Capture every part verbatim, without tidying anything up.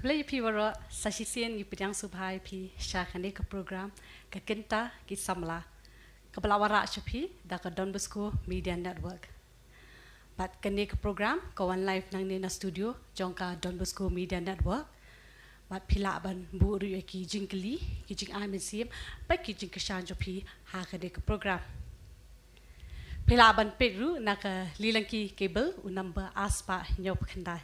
Khublei ïa phi baroh, sa shisien ngi pdiang sngewbha ïa phi sha kane ka program, Ka Kynta Ki Samla, kaba la wanrah sha phi da ka Don Bosco Media Network. Bad kane ka program ka wan live nangne na studio jong ka Don Bosco Media Network. Bad phi lah ban buh ruh ïa ki jingkylli, ki jingai mynsiem, bad ki jingkyrshan jong phi ha kane ka program. Phi lah ban peit ruh na ka lilang ki cable u number ar spah hynñiew phew khyndai.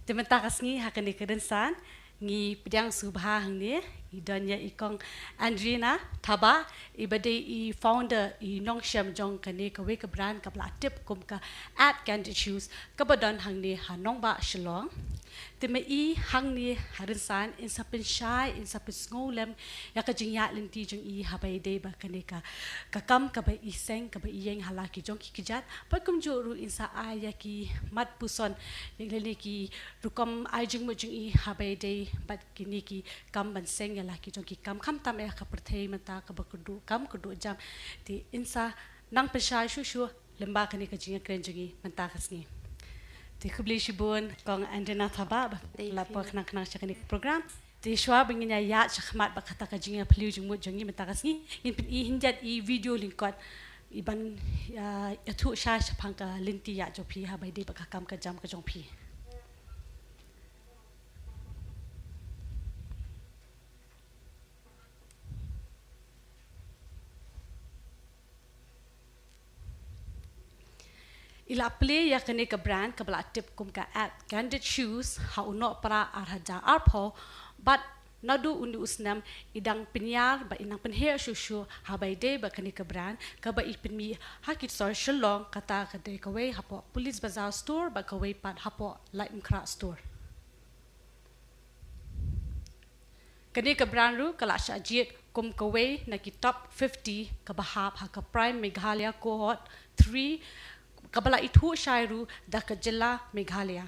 Te mynta ka sngi ha kane ka rynsan ngi pdiang sngewbha hangne, ngi don ïa i Kong Andrina Thabah, iba dei i founder, i nongshim jong kane kawei ka brand kaba la tip kum ka At Candid Shoes, kaba don hangne ha nongbah Shillong. Te ma i hangne ha rynsan in sa pynshai, in sa pynsngewlem ïa ka jingïaid lynti jong i haba ïadei bad kane ka, ka kam kaba i seng, kaba i ïeng ha la ki jong ki kjat, bad kumjuh ruh in sa ai ïa ki mat puson, ïa lane ki rukom ai jingmut jong i haba ïadei bad kine ki kam ban seng ïa la ki jong ki kam, khamtam eh ha ka pyrthei mynta kaba kyrduh kam kyrduh jam. Te in sa nang pynshai shuh shuh lyngba kane ka jingïakren jong i mynta ka sngi. Te khublei shibun Kong Andrina Thabah ba la poi khnang khnang sha kane ka program. Te shuwa ba ngin ïa ïaid shakhmat bad kata ka jingïaphylliew jingmut jong i mynta ka sngi, ngin pyni khyndiat i video lyngkot, i ban ïa, ïathuh shai shaphang ka lynti ïaid jong phi haba ïadei bad ka kam ka jam ka jong phi. I la plie ïa kane ka brand kaba la tip kum ka At Candid Shoes ha u Nohprah ar hajar arphew, bad naduh une u snem i dang pynïar bad i nang pynheh shuh shuh haba ïadei bad kane ka brand, kaba i pynmih ha ki sor Shillong, kata ka dei kawei hapoh Police Bazar Store bad kawei pat hapoh Laitumkhrah Store. Kane ka brand ruh ka la shah jied kum kawei na ki top fifty kaba hap ha ka Prime Meghalaya Cohort three, kaba la ithuh shai ruh da ka jylla Meghalaya.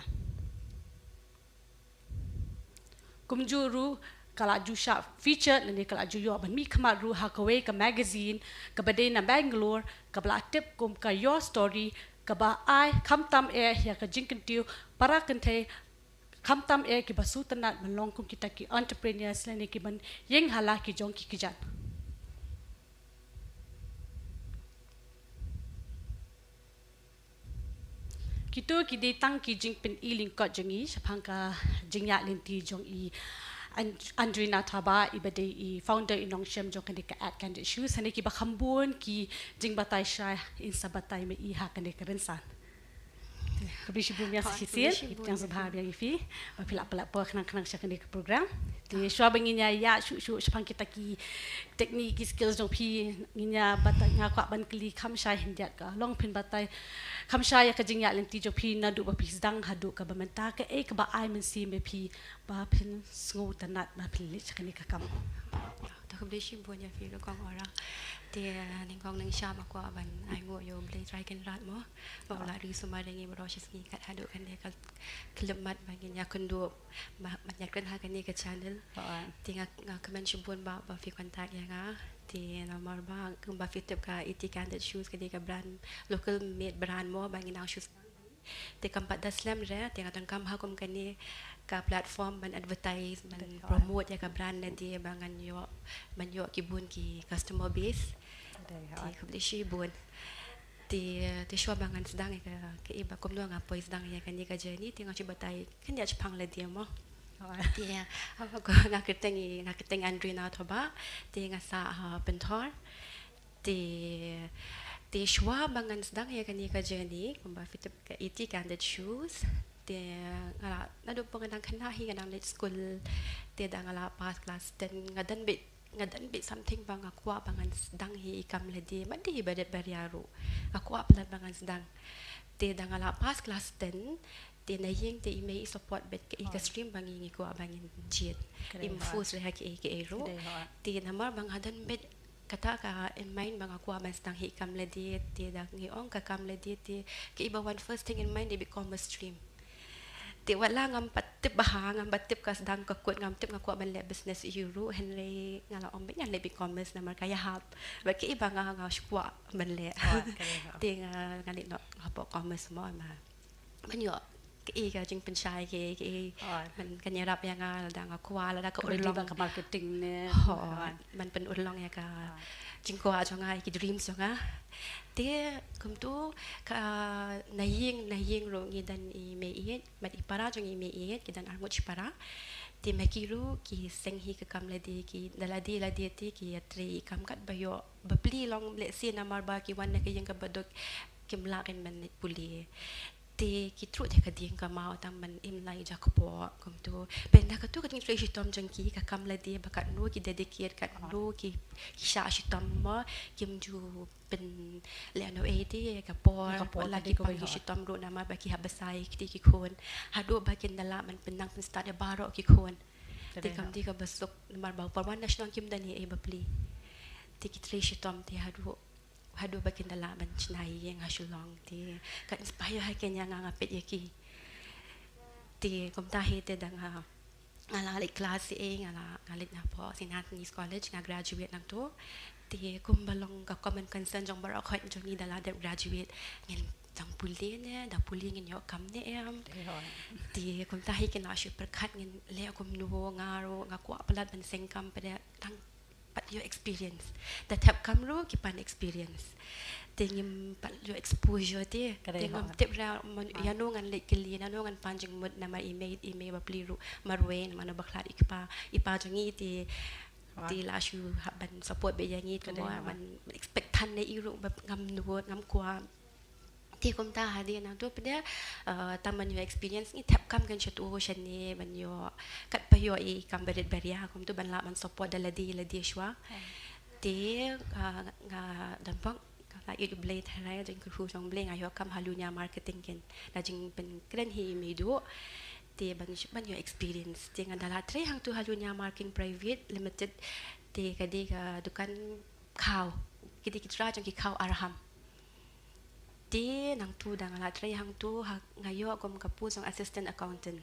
Kumjuh ruh ka la ju shah featured lane ka la ju ïoh ban mihkhmat ruh ha kawei ka magazine kaba dei na Bangalore, kaba la tip kum ka Your Story, kaba ai khamtam eh ïa ka jingkyntiew para kynthei, khamtam eh kiba sngewtynnat ban long kum kita ki entrepreneurs lane kiban ïeng ha la ki jong ki kjat. Kito ki dei tang ki jingpyni lyngkot jong i shaphang ka jingïaid lynti jong i An-, Andrina Thabah, iba dei i founder, i nongshim jong kane ka At Candid Shoes. Hangne kiba kham bun ki jingbatai shai, in sa batai ma i ha kane ka rynsan. Khublei shibun ïa, sa shisien ngi pdiang sngewbha biang ïa phi ba phi la pynlait por khnang khnang sha kane ka program. Te shuwa ba ngin ïa ïaid shuh shuh shaphang kita ki technique, ki skills jong phi, ngin ïa batai, nga kwah ban kylli kham shai khyndiat, ka long phin batai kham shai ïa ka jingïaid lynti jong phi naduh ba phi sdang haduh kaba mynta, kaei kaba ai mynsiem ïa phi ba phin sngewtynnat ba phin leit sha kane ka kam. To khublei shibun ïa phi ruh Kong Ora. Te, eh, nyngkong nyngshap nga kwah ban ainguh ïa U Blei Trai Kynrad mo, ba u la ri sumar ïa ngi baroh shi sngi kat haduh kane ka khyllipmat ba ngin ïakynduh ba, ban ïakren ha kane ka channel. Te nga, nga kmen shibun ba, ba phi contact ïa nga. Te namar ba kumba phi tip ka Iti Candid Shoes ka dei ka brand, local made brand mo, ba ngi nang shu Te kam pat da slem re, te nga donkam ha kum kane ka platform ban advertise, ban promote ïa ka brand lade ba ngan ïoh, ban ïoh ki bun ki customer base. Te khublei shibun. Te, te shuwa ba ngan sdang ïa ka, kaei ba kumno nga poi sdang ïa kane ka journey, te nga shu batai khyndiat shaphang lade mo. Te, ah, nga kyrteng i, nga kyrteng Andrina Thabah, te nga sah ha Pynthor. Te, te shuwa ba ngan sdang ïa kane ka journey, kumba phi tip ka Iti Candid Shoes. Te nga la, naduh ba nga dang khynnah hi nga dang leit skul. Te da nga la pass class ten, nga dang bit, nga dang bit something ba nga kwah ba ngan sdang hi i kam lade, ma dei hi ba dep ba ria ruh. Nga kwah palat ba ngan sdang. Te da nga la pass class ten, te na ïing te i mei i support beit ka, i ka stream ba ngi, ngi kwah ba ngin jied. Im force re ha kiei kiei ruh. Te namar ba nga dang bit kata ka in mind ba nga kwah ban sdang hi i kam lade, te da ngi ong ka kam lade te, kiei ba wan first thing in mind, dei beit commerce stream. Te wat la ngam pat tip bha, ngam pat tip ka sdang ka kut, ngam tip, nga kwah ban leh business ïa u ruh, hynrei nga la ong beit ngan leh beit commerce namar ka ïahap. Bad kiei ba nga, nga shu kwah ban leh. Te nga, nga leit noh hapoh commerce mo, ma ban ïoh Ki ka jingpynshai ki, ki man kan ïarap ïa nga lada nga kwah, lada ka urlong ka marketing ne. Man pynurlong ïa ka jingkwah jong nga, ïa ki dreams jong nga. Te kumtu ka na ïing, na ïing ruh ngi don i mei ïeit, bad i para jong i mei ïeit, ki don arngut shipara. Te ma ki ruh ki seng hi ka kam lade, ki da lade lade te ki ïatrei i kam kat ba ïoh bapli long, lehse namar ba ki wan na ka ïing kaba duk, kim lah ban pule. Te ki truh te ka dieng ka maw tang ban im lai jakpoh kumtu. Pynda katu ka jingtrei shitom jong ki, ka kam lade ba katno ki dedicate, katno ki, ki shah shitom mo, kim ju pynlehnohei te ka por, la ki pang ki shitom ruh namar ba ki hap bsa ïa kti ki khun. Haduh ba kin da lah ban pynnang pynstad ïa baroh ki khun. Te kam dei kaba suk namar ba por wan na shnong kim don ei ei bapli. Te ki trei shitom te haduh haduh ba kin da lah ban shna ïing ha Shillong te ka inspire ha kane nga, nga peit ïa ki. Te kumta hi te da nga, nga la leit klas ei, nga la, nga leit na pdeng Saint Anthony's College, nga graduate nangtu. Te kumba long ka common concern jong baroh khoit jong ngi da la dep graduate, ngin dang pule ne, da pule ngin ïoh kam ne em. Te kumta hi kin la shu pyrkhat ngin leh kumno, nga ruh nga kwah palat ban seng kam pat, dang pat ïoh experience. Da thep kam ruh ki pan experience. Te ngim pat ïoh exposure te. Te ngam tip ruh ïano ngan leit kylli, ïano ngan pan jingmut namar i mei, i mei bapli ruh marwei namar ba khlad i kpa, i pa jong ngi te. Te la shu hap ban support beit ïa ngi te mo, man expect than ne i ruh ba ngam nud, ngam kwah. Te kumta hadien nangtu pat, tang ban ïoh experience ngi thep kam kan shatu shane ban ïoh kat ba ïoh i kam barit baria kumtu ban lah ban support da lade lade shuwa. Te nga don pok ka la ïeit U Blei tharai jingkyrkhu jong U Blei, nga ïoh kam ha Lunya Marketing kin na jingpynkren hi i mei duh. Te ban ban ïoh experience te nga da la trei hangtu ha Lunya Marketing Private Limited. Te ka dei ka dukan khaw, ki dei ki trai jong ki khaw arham. Te nangtu da nga la trei hangtu ha, nga ïoh kum ka post jong assistant accountant.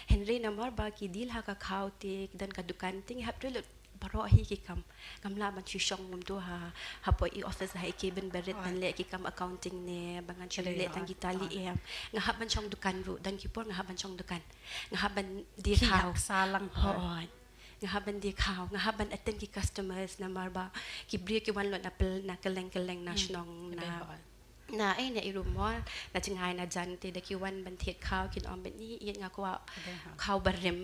Hynrei namar ba ki deal ha ka khaw te ki don ka dukan te ngi hap trei lut baroh hi ki kam. Ngam lah ban shu shong kumtu ha, hapoh i office ha i cabin barit ban leh ki kam accounting ne, ba ngan shu leh tang ki tally em. Nga hap ban shong dukan ruh, don ki por nga hap ban shong dukan. Nga hap ban die khaw. Nga hap ban die khaw, nga hap ban attend ki customers namar ba ki briew ki wan lut na kylleng kylleng na shnong na na ei na i rumor na jngai na jan te da ki wan ban thied khaw kin ong ban ïeit nga kwah khaw barim.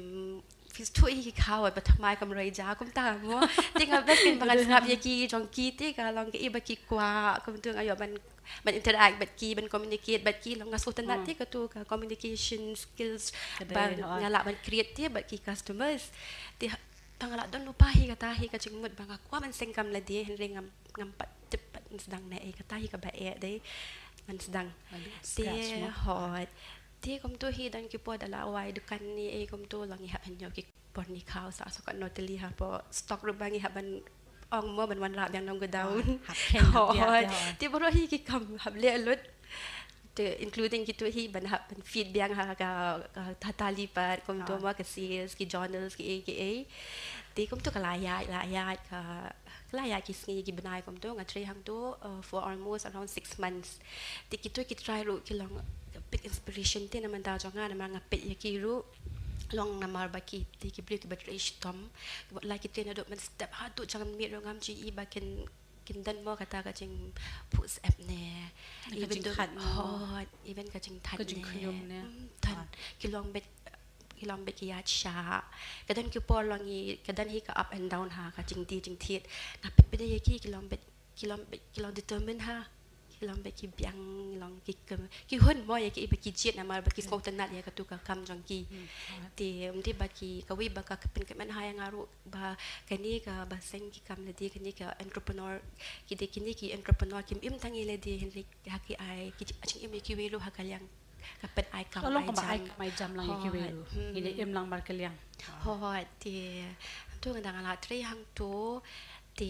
Phi sngewthuh hi ki khaw ba thymmai kam roi ja kumta mo. Te nga best kin ba ngan sngap ïa ki jong ki te ka long kaei ba ki kwah kumtu nga ïoh ban ban interact bad ki, ban communicate bad ki, long nga sngewtynnat te katu ka communication skills ba nga lah ban create te bad ki customers. Te tang nga la don lypa hi kata hi ka jingmut ba nga kwah ban seng kam lade hynrei ngam ngam pat tip pat ngan sdang ne ei, kata hi kaba eh dei ngan sdang. Te hot te kumtu hi don ki por da la wai dukan ne ei kumtu long i hap hynñiew ki por ni khaw sa so ka noteli hapoh stock ruh ba ngi hap ban ong mo ban wanrah biang nong godown. Hot te baroh hi ki kam hap leh lut. Te including kitu hi ban hap ban feed biang ha ka, ka tally pat kumtu mo ka sales ki journals ki ei ki ei. Te kumtu ka la ïaid la ïaid ka, ka la ïaid ki sngi ki bnai kumtu nga trei hangtu for almost around six months. Te kitu ki trai ruh ki long big inspiration te na bynta jong nga namar nga peit ïa ki ruh long namar ba ki te ki briew kiba trei shitom. Kiba la ki trei naduh mynstep haduh janmiet ruh ngam ju i ba kin kin don mo kata ka jingphuh syep ne. Even though hot, even ka jingthat ne. Than ki long beit ki long beit ki ïaid shah. Ka don ki por long i ka don hi ka up and down ha ka jingdie jingthied. Nga peit beit ïa ki ki long beit ki long beit ki long determine ha. Ki long beit ki biang long ki ki hun mo ïa ki ba ki jied namar ba ki sngewtynnat ïa katu ka kam jong ki. Te ym dei ba ki kawei ba ka pynkmen ha ïa nga ruh ba kane kaba seng ki kam lade kane ka entrepreneur ki dei kine ki entrepreneur kim im tang ïa lade hynrei ha ki ai ki jingim ïa kiwei ruh ha ka liang ka pyn ai kam ai jam lang ïa kiwei ruh. Ngi dei im lang mar ka liang. Hot te tu nga dang la trei hangtu te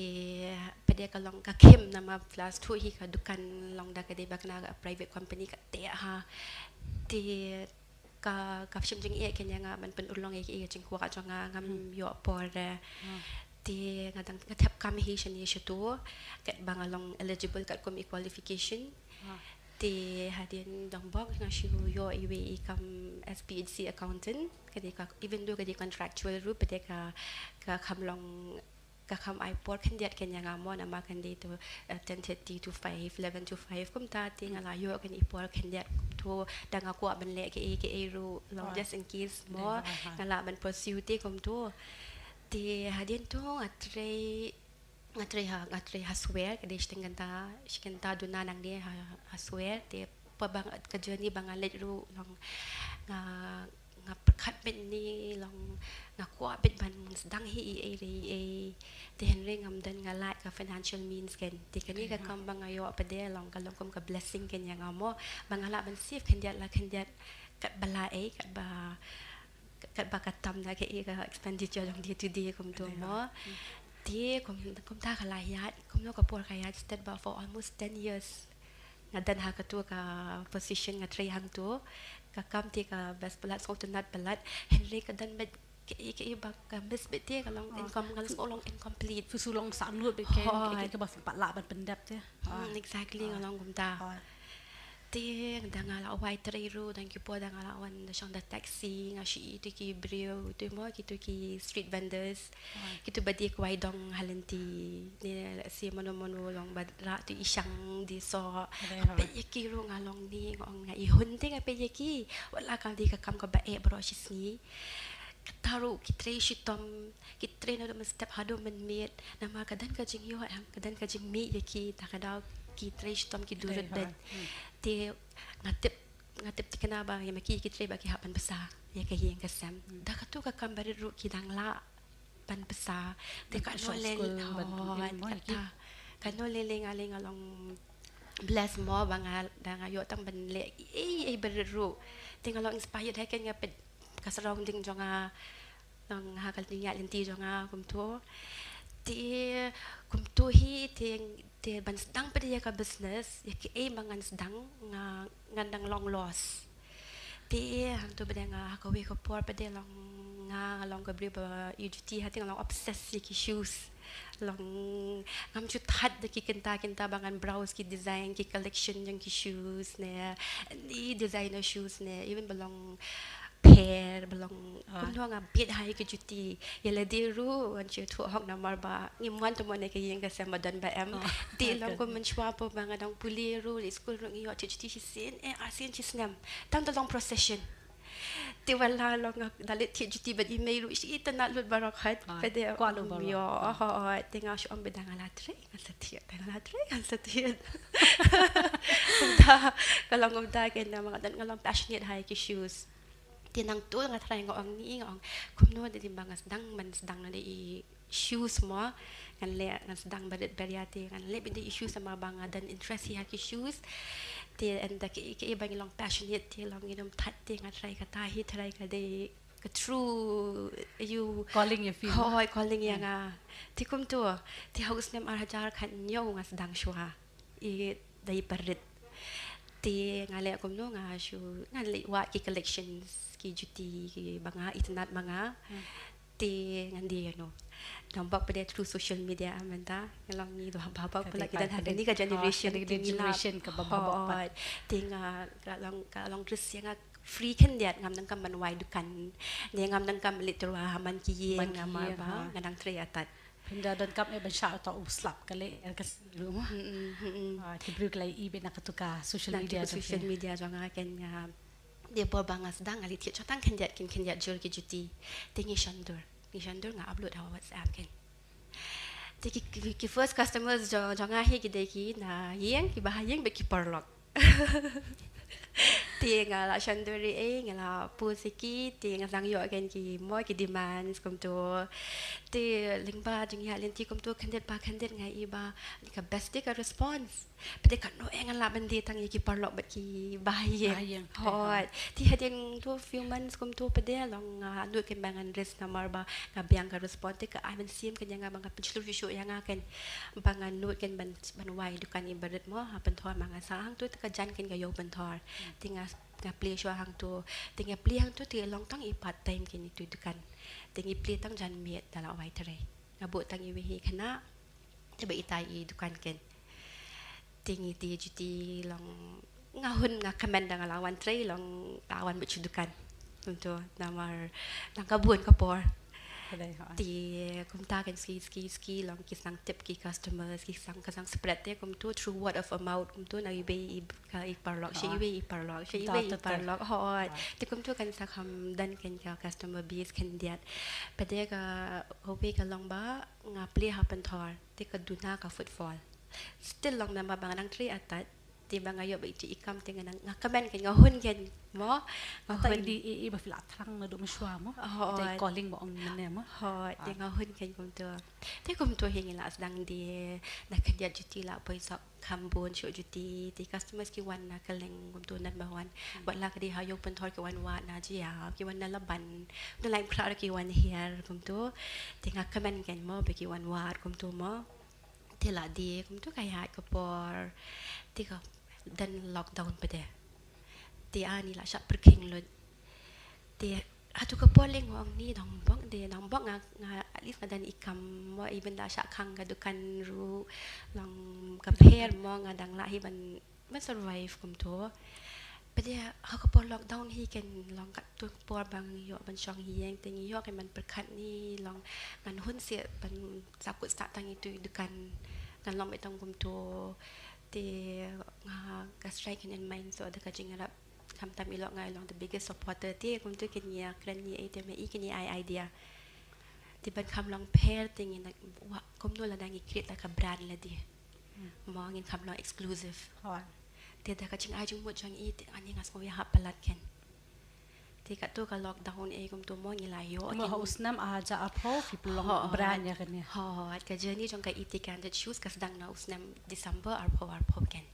pdeng ka long ka khim namar plus tu hi ka dukan long da ka dei ba kane ka private company ka te ha te ka ka shim jingeh kane nga ban pynurlong ïa ki jingkwah jong nga ngam ïoh por. Te nga dang nga thep kam hi shane shatu kat ba nga long eligible kat kum i qualification. Te hadien dongbok nga shu ïoh iwei i kam S P H C accountant, ka dei ka, even though ka dei contractual ruh, pat ka, ka kham long, ka kham ai por khyndiat keiñ ïa nga mo, namar kan dei to, eh, ten thirty to five, eleven to five kumta, te nga la ïoh keiñ i por khyndiat to, da nga kwah ban leh kaei kaei ruh long, just in case mo, nga lah ban pursue te kumto. Te hadien to nga trei, nga trei ha, nga trei ha Swer, ka dei shi tyngkynta, shi kynta duna nangne ha, ha Swer, te pa ba nga, ka journey ba nga leit ruh long nga, nga pyrkhat beit ne long nga kwah beit ban sdang hi ei ei ei. Te hynrei ngam don, nga lack ka financial means keiñ. Te kane ka kam ba nga ïoh pat long ka long kum ka blessing keiñ ïa nga mo, ba nga lah ban save khyndiat la khyndiat katba lah ei, katba, katba ka tam na kaei ka expenditure long day to day kumto mo. Te kum, kumta ka la ïaid, kumno ka por ka ïaid, stad ba for almost ten years nga don ha kato ka position, nga trei hangto. Ka kam te ka best palat, sngewtynnat palat. Hynrei ka don beit kaei kaei ba ka miss beit, te ka long income, ka long sngewlong incomplete. Phi shu long sahnlut beit keiñ, kaei kaei kaba phi pat lah ban pyndep te. Hmm, exactly, nga long kumta. Te da nga la wai trei ruh, dang ki por da nga la wan da shong da taxi, nga shu ïohi ïa ki briew, tu mo, kito ki street vendors. Kito ba die kwai dong ha lynti. Ne, let's say, mano mano long ba rah tu i shang die soh. Nga peit ïa ki ruh nga long ne, nga ong nga i hun te nga peit ïa ki. Wat la ka dei ka kam kaba eh baroh shi sngi. Kata ruh ki trei shitom, ki trei naduh mynstep haduh mynmiet. Namar ka don ka jingïoh, ka don ka jingmih ïa ki, ta ka daw ki trei shitom, ki durut beit. Te nga tip, nga tip thikna ba ïa ma ki, ki trei ba ki hap ban bsa ïa ka ïing ka sem. Da kato ka kam barit ruh ki dang lah ban bsa. Te kano lei, kano lei nga lei nga long bless mo ba nga da nga ïoh tang ban leh ei ei barit ruh. Te nga long inspired ha kane, nga peit ka surrounding jong nga, long ha ka lynti jong nga kumto. Te kumto hi te, te ban sdang pat ïa ka business, ïa kaei ba ngan sdang, nga, ngan dang long lost. Te hangto pat nga ha kawei ka por pat long nga, nga long ka briew ba i juti, ha te nga long obsessed ïa ki shoes. Long ngam ju thait da ki kynta kynta ba ngan browse ki design, ki collection jong ki shoes ne, i designer shoes ne, even ba long pair, ba long kumno nga bit ha ïa ki juti. Ïa lade ruh ngan shu thuh hok namar ba ngim wan te mo ne ka ïing ka sem ba don ba em. Te long kum mynshuwa pat ba nga dang pule ruh, leit skul ruh ngi ïoh thied juti shisien, eh, arsien shisnem. Tang da long procession. Te wat la long nga da leit thied juti bad i mei ruh, shi itynnad lut baroh khat. Pat kwah lut baroh. Ïoh, oh, oh, te nga shu ong ba da nga la trei ngan sa thied, da nga la trei ngan sa thied. Kumta ka long, kumta keiñ namar nga long passionate ha ïa ki shoes. Te nangta nga tharai nga ong ne, nga ong kumno da dei ba nga sdang, ban sdang na dei i shoes mo. Ngan leh, ngan sdang barit baria te ngan leh beit da i shoes namar ba nga don interest hi ha ki shoes. Te ynda kaei kaei ba ngi long passionate te long ngin ym thait, te nga tharai kata hi tharai ka dei ka true ïa u calling ïa phi. Hooid, calling ïa nga. Te kumto, te ha u snem ar hajar khathynñiew nga sdang shuwa i da i barit. Te nga leh kumno, nga shu, nga leit wad ki collections ki juti kiba nga itynnad ma nga. Te ngan die ïa no. Dongbok pat through social media mynta. Nga long ngi, bha bha pat ki don ha kane ka generation, kane ka generation kaba bha bha pat. Te nga, ka long, ka long risk ïa nga free khyndiat, ngam donkam ban wai dukan. Ne ngam donkam leit tyrwa ha man ki ïing namar ba nga dang trei artat. Pyndonkam eh ban shah uta u slap ka leh ka ruh. Ki briew ki la ïohi beit na katu ka social media, social media jong nga keiñ. Nga, dei por ba nga sdang nga leit thied shwa tang khyndiat, kine khyndiat jur ki juti. Te ngi shon dur, ngi shon dur, nga upload ha WhatsApp keiñ. Te ki, ki, ki first customers jong, jong nga hi ki dei ki na ïing, kiba ha ïing bad ki paralok. Te nga la shon dur ei, nga la post ïa ki, te nga sdang ïoh keiñ ki mo ki demands kumto. Te lyngba jingïaid lynti kumto khyndiat pa khyndiat nga i ba ka best dei ka response. Pat dei katno eh ngan lah ban die tang ïa ki paralok bad kiba ha ïing. Hooid. Te hadien to few months kumto pat dei long nga nud keiñ ba ngan risk namar ba nga biang ka response, te ka ai mynsiem keiñ ïa nga ba nga pynshlur shuh ïa nga keiñ ba nga nud keiñ ban, ban wai dukan i barit mo ha Pynthor, ma nga sah hangto te ka jan keiñ ka ïew Pynthor. Te nga, nga plie shuwa hangto. Te nga plie hangto te long tang i part time keiñ itu i dukan. Te ngi plie tang janmiet da la wai trei. Nga buh tang iwei hi khynnah, te ba itai i dukan keiñ. Te ngi die juti long nga hun nga kmen da nga la wan trei long la wan bad shu dukan. Kumtu namar nang ka bun ka por. Te kumta kan ski ski ski long ki sdang tip ki customers ki sdang ka sdang spread te kumtu through word of mouth kumtu na iwei i ka i paralok shi iwei i paralok shi iwei i paralok hoi. Te kumtu kan sa kham don kan ka customer base khyndiat. Pat de ka uwei ka long ba nga plie ha Pynthor te ka duna ka footfall. Still long namar ba nga nang trei atat te ba nga ïoh ba i kam te nga nang nga kmen kan nga hun kan mo nga hun. Te i ba phi la thrang naduh mynshuwa mo. Te calling ba ong mynne mo. Hoi te nga hun kan kumtu. Te kumtu hi ngi la sdang de na khyndiat juti la poi sok kham bun shuh juti te customers ki wan na kylleng kumtu namar ba wan. Wat la ka dei ha ïew Pynthor ki wan wad na jia ki wan na Laban. Te la im phra ki wan hiar kumtu. Te nga kmen kan mo ba ki wan wad kumtu mo. Te la dei kumtu ka ïaid ka por te ka don lockdown pat de. Te ani la shah pyrkhing lut. Te hatu ka por lei nga ong ni dang bok de dang bok nga nga at least nga don i kam mo even da shah khang ka dukan ruh long ka pher mo nga dang lah hi ban ban survive kumtu. Pat de ha ka por lockdown hi kan long katto ka por ba ngi ïoh ban shong hi ïeng te ngi ïoh kan ban pyrkhat ni long ngan hun seh ban sa kut start tang itu i dukan ngan long beit tang kumtu. Te nga ka strike in mind so da ka jingïarap khamtam i lok nga i long the biggest supporter te kumtu kin ïa kren ni ai te me i kin ïa ai idea. Te ban kham long pher te ngi na wa kumno lada ngi create da ka brand lade. Mo ngin kham long exclusive. Te da ka jingai jingmut jong i te ani nga sngew ïa hap palat ken. Te katto ka lockdown e kumtu mo ngi la ïoh. Mo ha u snem ar hajar arphew phi pynlong brand ïa kane. Hoi ka journey jong ka Iti Candid Shoes ka sdang na u snem December arphew arphew ken.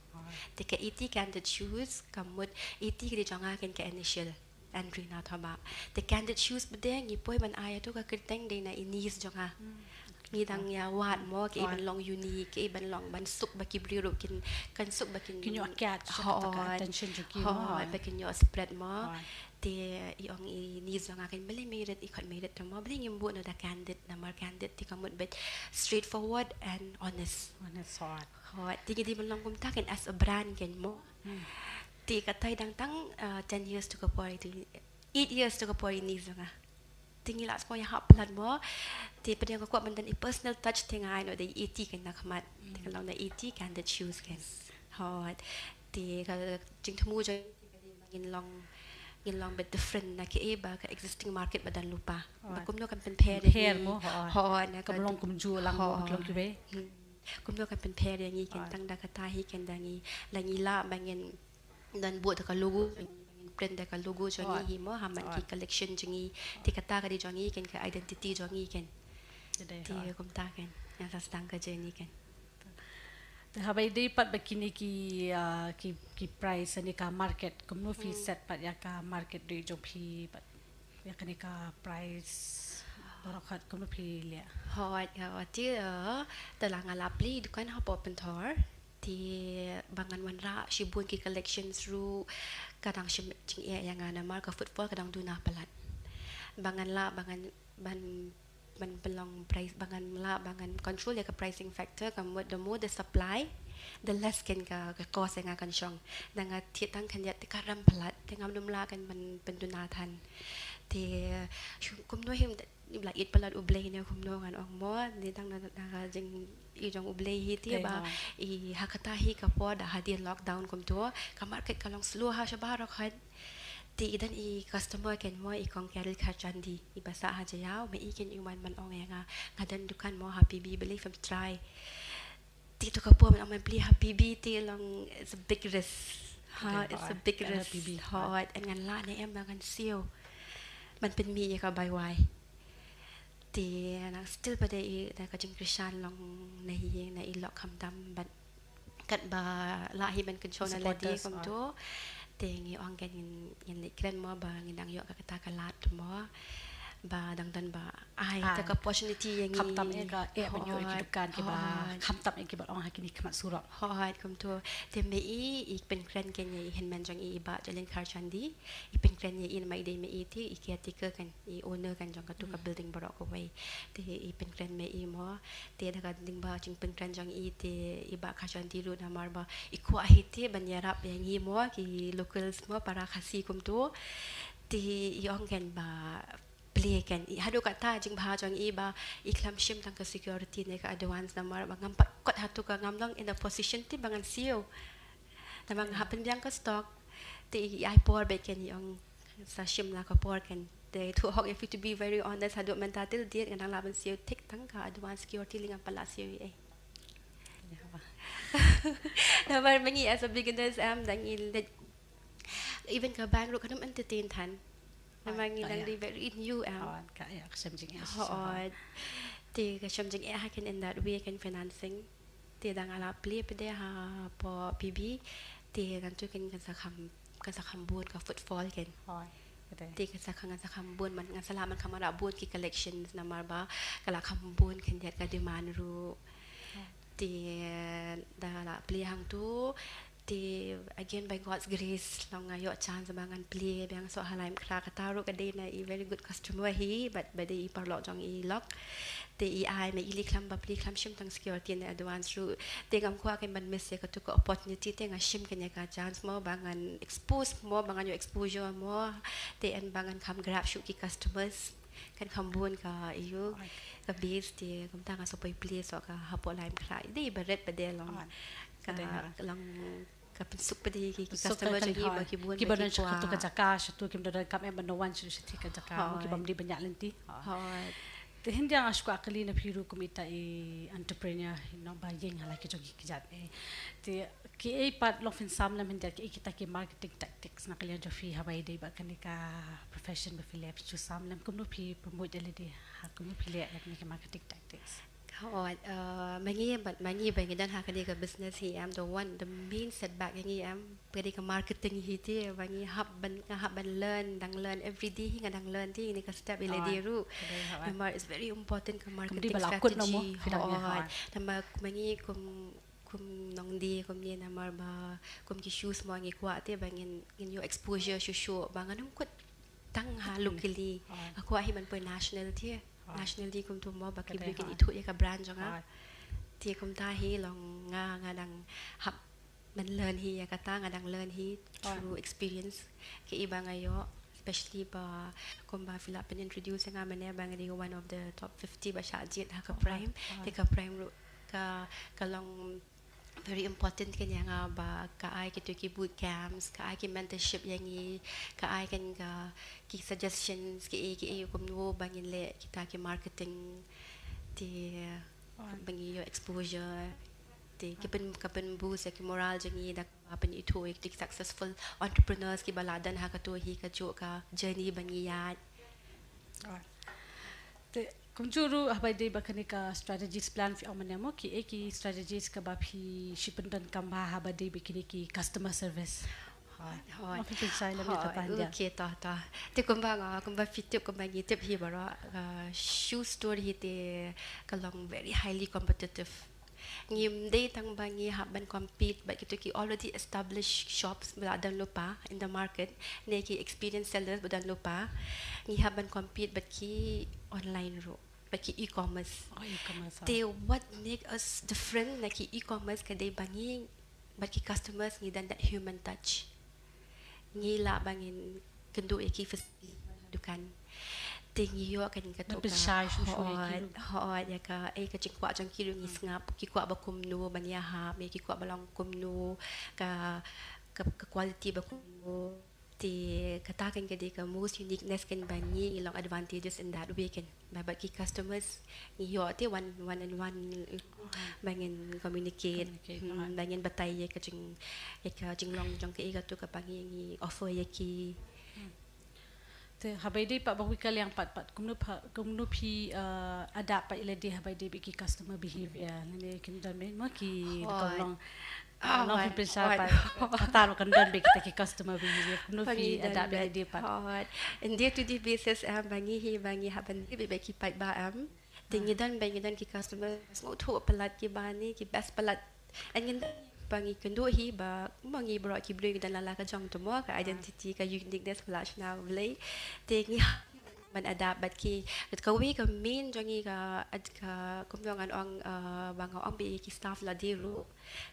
Te ka Iti Candid Shoes ka mut Iti ka dei jong nga ken ka initial. Andrina Thoma. Te Candid Shoes pat de ngi poi ban ai ïa tu ka kyrteng dei na i niece jong nga. Ngi dang ïa wad mo ki ban long unique ki ban long ban suk ba ki briew ruh kin kan suk ba kin kin ïoh catch ka attention jong ki mo ba kin ïoh spread mo. Te i ong i niece jong nga kan beli merit i khot merit mo beli ngim buh na da candid namar candid te ka mut bad straightforward and honest. Honest hot. Hot te ngi dei ban long kumta kan as a brand kan mo. Te katai dang tang ten years to ka por i eight years to ka por i niece jong nga. Te ngi la sngewbha ïa hap palat mo. Te pat de nga kwah ban don i personal touch te nga ai noh da i Iti kan na khmat. Te kan long da Iti Candid Shoes kan. Hot. Te ka jingthmu jong ngin long ngin long bit different na kaei ba ka existing market ba don lypa. Ba kumno kan pynpher ïa ngi. Hot na ka long kumjuh lang mo ka long kiwei. Kumno kan pynpher ïa ngi kan tang da kata hi kan da ngi la ngi lah ba ngin don buh da ka logo print da ka logo jong ngi hi mo ha man ki collection jong ngi te kata ka dei jong ngi ken ka identity jong ngi ken. Te kumta ken nga sa sdang ka journey ken. Te haba ïadei pat ba kine ki ki ki price ne ka market kumno phi set pat ïa ka market rate jong phi pat ïa kane ka price baroh khat kumno phi leh. Hoi hoi te te la nga la plie dukan hapoh Pynthor. Te ba ngan wanrah shibun ki collections ruh ka dang shim jingeh ïa nga namar ka footfall ka dang duna palat. Ba ngan lah ba ngan ban ban pynlong price ba ngan lah ba ngan control ïa ka pricing factor ka mut the more the supply the less ken ka ka cost ïa nga kan shong. Da nga thied tang khyndiat te ka rem palat te ngam dum lah kan ban pynduna than. Te kumno him Ni bla it palat U Blei ne kumno ngan ong mo ni dang na na ka jing i jong U Blei hi te ba i ha kata hi ka por da hadien lockdown kumto ka market ka long slow ha shabar khat. Te i don i customer ken mo i kong Carol Kharchandi i ba sah ha Jaïaw me i ken i wan ban ong ïa nga nga don dukan mo ha P B beli phim try. Te to ka por ban ong ban plie ha P B te long it's a big risk. Ha it's a big risk. Hot and ngan lah ne em ba ngan siew ban pynmih ïa ka bai wai. Te nang still pat de i da ka jingkyrshan long na hi na i lok khamtam bad katba lah hi ban kynshew na lade kumto. Te ngi ong kan ngin ngin leit kren mo ba ngin dang ïoh ka kata ka lad mo. ba dang don ba ai te ka opportunity ïa ngi. Khamtam ïa ka, eh, ban ïoh ïa ki dukan kiba khamtam ïa kiba ong ha kine ki khmat surok. Hooid, kumto. Te me i, i pynkren kein ïa i hynmen jong i, i Bah Jolin Kharchandi. I pynkren ïa i namar i dei me i te i caretaker kein, i owner kein jong katu ka building baroh kawei. Te i pynkren me i mo. Te da ka ding ba jingpynkren jong i te i Bah Kharchandi ruh namar ba i kwah hi te ban ïarap ïa ngi mo ki locals mo para Khasi kumto. Te i ong kein ba plie kein. I haduh katta jingbha jong i ba i khlem shim tang ka security ne ka advance namar ba ngam pat kot hato ka ngam long in a position te ba ngan siew. Namar nga hap pynbiang ka stock. Te i ai por beit kein i ong sa shim la ka por kein. Te to hok ïa phi to be very honest haduh mynta till date nga dang lah ban siew thik tang ka advance security lei ngam pat lah siew ei. Namar ma ngi as a beginners em dang i leit even ka bank ruh kan ym entertain than. Namar ngi dang dei very new em. Hooid, ka ïa ka shem jingeh. Hooid. Te ka shem jingeh ha kein in that way kein financing. Te da nga la plie pat de hapoh P B. Te ngan tu kein kan sa kham, kan sa kham bun ka footfall kein. Hooid. Te kan sa kham, kan sa kham bun man, kan sa lah man kham mareh bun ki collections namar ba ka la kham bun khyndiat ka demand ruh. Te da la plie hangtu. Te again by God's grace long nga ïoh chance ba ngan plie biang soh ha Laitumkhrah, kata ruh ka dei na i very good customer hi, but ba dei i paralok jong i lok. Te i ai me i lei khlem ba plie khlem shim tang security ne advance ruh. Te ngam kwah kein ban miss ïa katu ka opportunity te nga shim kein ïa ka chance mo ba ngan expose mo ba ngan ïoh exposure mo. Te yn ba ngan kham grab shuh ki customers. Kan kham bun ka ïa ka base te kumta nga sa poi plie soh ka hapoh Laitumkhrah. Dei ba rit pat de long ka long ka pynsuk pat de ki customer jong i ba ki bun kiba don sha katu ka jaka, sha tu kim don kam em ban wan sha tu ka jaka ki bym dei ban ïaid lynti. Te hynrei nga shu kwah kylli na phi ruh kum ita i entrepreneur, you know, ba ïeng ha la ki jong ki kjat. Te kiei pat long phin sam lem hynrei kiei kita ki marketing tactics na ka liang jong phi haba ïadei bad kane ka profession ba phi leh, phi shu sam lem kumno phi promote ïa lade, ha kumno phi leh ïa kane ki marketing tactics? Hooid, ma ngi bad ma ngi ba ngi don ha kane ka business hi em, the one, the main setback ïa ngi em ka dei ka marketing hi te, ba ngi hap ban, nga hap ban learn, dang learn every day hi, nga dang learn te, ngi ka step ïa lade ruh. Namar it's very important ka marketing strategy. Hooid. Namar ma ngi kum kum nongdie kumne namar ba kum ki shoes mo ngi kwah te ba ngin, ngin ïoh exposure shuh shuh ba ngan ym kut tang ha locally. Nga kwah hi ban poi national te. National te kumto mo ba ki briew kin ithuh ïa ka brand jong nga. Te kumta hi long nga, nga dang hap ban learn hi ïa kata, nga dang learn hi through experience kiei ba nga ïoh, especially ba kumba phi la pyn introduce ïa nga mynne ba nga dei one of the top fifty ba shah jied ha ka Prime. Te ka Prime ruh ka, ka long very important kein ïa nga ba ka ai kito ki boot camps, ka ai ki mentorship ïa ngi, ka ai kein ka ki suggestions kiei kiei kumno ba ngin leh kita ki marketing te ba ngi ïoh exposure. Te ki pyn, ka pynboost ïa ki moral jong ngi da kaba pynithuh ïa ki successful entrepreneurs kiba la don ha kato hi kajuh ka journey ba ngi ïaid. Te kumjuh ruh haba ïadei bad kane ka strategies plan phi ong mynne mo, kiei ki strategies kaba phi shu pyndonkam bha haba ïadei bad kine ki customer service? Hooid. Okay, toh, toh. Te kumba nga, kumba phi tip, kumba ngi tip hi baroh, shoe store hi te ka long very highly competitive. Ngim dei tang ba ngi hap ban compete bad kito ki already established shops ba la don lypa in the market, ne ki experienced sellers ba don lypa. Ngi hap ban compete bad ki online ruh, bad ki e-commerce. Te what make us different na ki e-commerce ka dei ba ngi bad ki customers ngi don that human touch. Ngi lah ba ngin kynduh ïa ki physically ha dukan. Te ngi ïoh kein kato ka, hooid, hooid, ïa ka, eh, ka jingkwah jong ki ruh ngi sngap, ki kwah ba kumno ban ïahap, ki kwah ba long kumno, ka, ka, ka quality ba kumno. Te kata kein ka dei ka most uniqueness kein ba ngi, ngi long advantageous in that way kein. Ba bad ki customers ngi ïoh te one, one and one ba ngin communicate, ba ngin batai ïa ka jing, ïa ka jinglong jong kaei kato kaba ngi, ngi offer ïa ki. Te haba ïadei pat ba wi ka liang pat, pat kumno pha, kumno phi adapt pat ïa lade haba ïadei bad ki customer behavior lane kin don mo ki da ka long. Ah, long phi pynshai pat. Kata ruh kan don bad kita ki customer behavior. Kumno phi adapt ïa lade pat. Hot. In day to day basis em, ba ngi hi, ba ngi hap ban dei bad ki paidbah em. Te ngi don, ba ngi don ki customer sngewthuh palat, kiba ni ki best palat. Ngi don ba ngi kynduh hi ba ma ngi baroh ki briew ngi don la la ka jong te mo, ka identity, ka uniqueness ba la shna U Blei. Te ngi hap ban adapt bad ki. Kawei ka main jong ngi ka, ka kumno ngan ong, uh, ba nga ong bad ki staff lade ruh.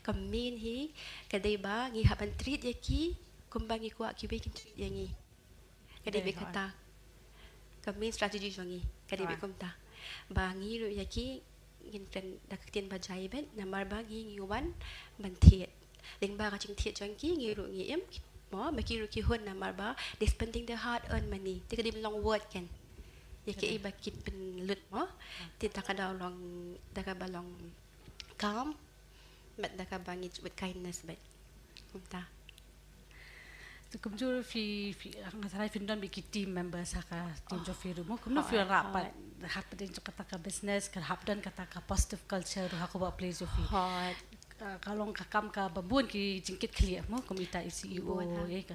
Ka main hi ka dei ba ngi hap ban treat ïa ki kumba ngi kwah kiwei kin treat ïa ngi. Ka dei bad kata. Ka main strategy jong ngi ka dei bad kumta. Ba ngi ruh ïa ki ngin kren da ka ktien ba jai bad, namar ba ngi ngi wan ban thied. Lyngba ka jingthied jong ki ngi ruh ngi im, mo, ba ki ruh ki hun, namar ba they spending their hard earned money. Te ka dei ban long worth kan. Ïa kiei ba kin pynlut mo. Te da kaba long, da kaba long calm, bad da kaba ngi with kindness bad. Kumta. Te kumjuh phi, phi, nga tharai phin don bad ki team members ha ka team jong phi ruh mo. Kumno phi rah pat hapdeng jong kata ka business, ka hap don kata ka positive culture ruh ha ka workplace jong phi. Hot. Ka, ka long ka kam kaba bun ki jingkitkhlieh mo, kum ita i C E O, eh, ka.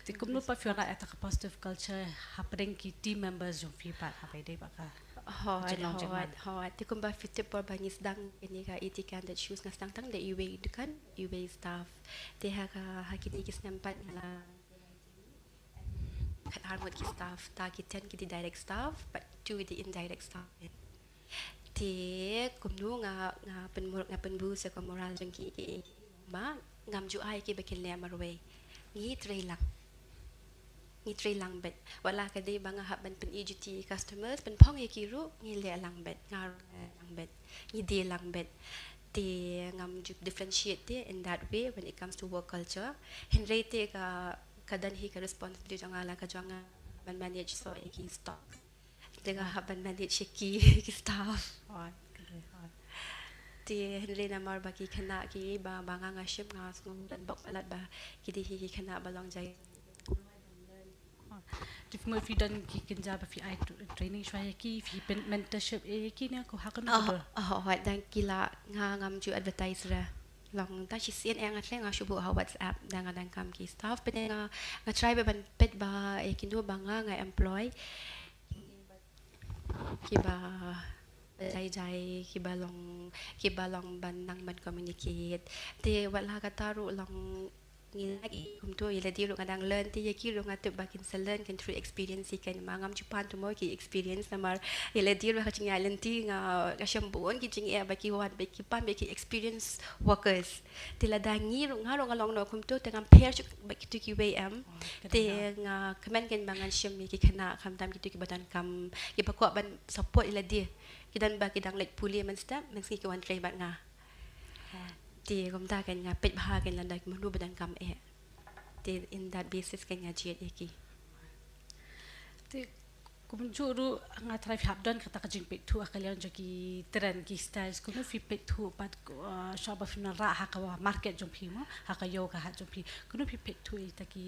Te kumno pat phi rah ïa kata ka positive culture hapdeng ki team members jong phi pat, haba ïadei bad ka Hot, hot, hot. Te kumba phi tip por ba ngi sdang kane ka eighty candid shoes nga sdang tang da iwei i dukan, iwei i staff. Te ha ka, ha kine ki snem pat nga la khat arngut ki staff, ta ki ten ki dei direct staff, bad two dei indirect staff. Te kumno nga, nga pynmur, nga pynboost ïa ka moral jong ki, ki, ki, ba ngam ju ai ki ba kin leh marwei. Ngi trei lang. Ngi trei lang bad. Wat la ka dei ba nga hap ban pyni duty customers, pynphong ïa ki ruh, ngi leh lang bad. Nga ruh leh lang bad. Ngi die lang bad. Te ngam ju differentiate te in that way when it comes to work culture. Hynrei te ka, ka don hi ka responsibility jong nga la ka jong nga ban manage so ïa ki stock. Te nga hap ban manage ïa ki, ki staff. Te hynrei namar ba ki khynnah ki ba, ba nga nga shim nga sngew don bok palat ba ki dei hi ki khynnah ba long jai. Te phi mo phi don ki kynja ba phi ai tr-, training shuwa ïa ki, phi pyn mentorship ïa ki ne ko ha kano ka dur? Oh, oh, dang ki la nga ngam ju advertise re. Long tang shisien nga thrang nga shu buh ha WhatsApp dang nga dang kam ki staff, pynban nga, nga try ba ban peit ba ïa kino ba nga nga employ. Kiba jai jai, kiba long, kiba long ban nang ban communicate. Te wat la kata ruh long ngi like kumto, ïa lade ruh nga dang learn, te ïa ki ruh nga tip ba kin sa learn kan through experience hi kan, ma ngam ju pan to mo ki experience namar ïa lade ruh ha ka jingïaid lynti nga, nga shem bun ki jingeh ba ki wan ba ki pan ba ki experience workers. Te lada ngi ruh, nga ruh nga long noh kumto, te ngam pher shuh bad kito kiwei em. Te nga kmen kein ba ngan shim ïa ki khynnah khamtam kito kiba donkam, kiba kwah ban support ïa lade. Ki don ba ki dang leit pule mynstep, mynsngi ki wan trei bad nga. Te kumta kein nga peit bha kein lada ki mano ba donkam eh. Te in that basis kein nga jied ïa ki. Te kumjuh ruh nga tharai phi hap don kata ka jingpeit thuh ha ka liang jong ki trend ki styles, kumno phi peit thuh pat, uh, shuwa ba phin rah ha ka market jong phi mo, ha ka ïew ka hat jong phi, kumno phi peit thuh ïa kita ki,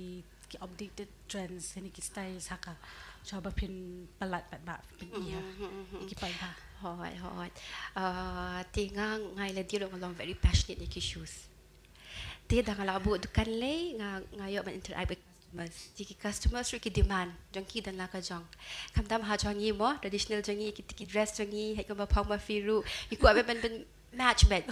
ki updated trends ne ki styles ha ka, shuwa ba phin palat pat ba phin ïa ki paidbah. Hooid, hooid. Uh, te nga, nga ïa lade ruh nga long very passionate ïa ki shoes. Te da nga la buh dukan lei nga, nga ïoh ban interact with customers. Te ki customers ruh ki demand jong ki don la ka jong. Khamtam ha jong ngi mo, traditional jong ngi, ki, ki dress jong ngi, hei kumba phong ba phi ruh, ki kwah ban, ban match bad.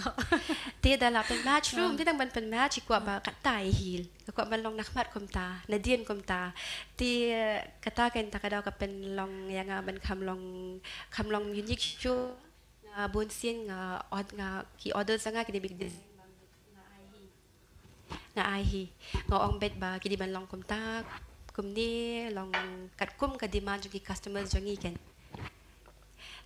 Te da la pyn match ruh, te dang ban pyn match ki kwah ba kata hi. Ka kwah ban long na khmat kumta, nadien kumta. Te kata kein ta ka daw ka pynlong ïa nga ban kham long, kham long unique shuh. Nga bun sien nga ord-, nga ki order sa nga ki dei bad ki design nga ai hi. Nga ai hi. Nga ong bad ba ki dei ban long kumta, kumne, long katkum ka demand jong ki customers jong ngi kein.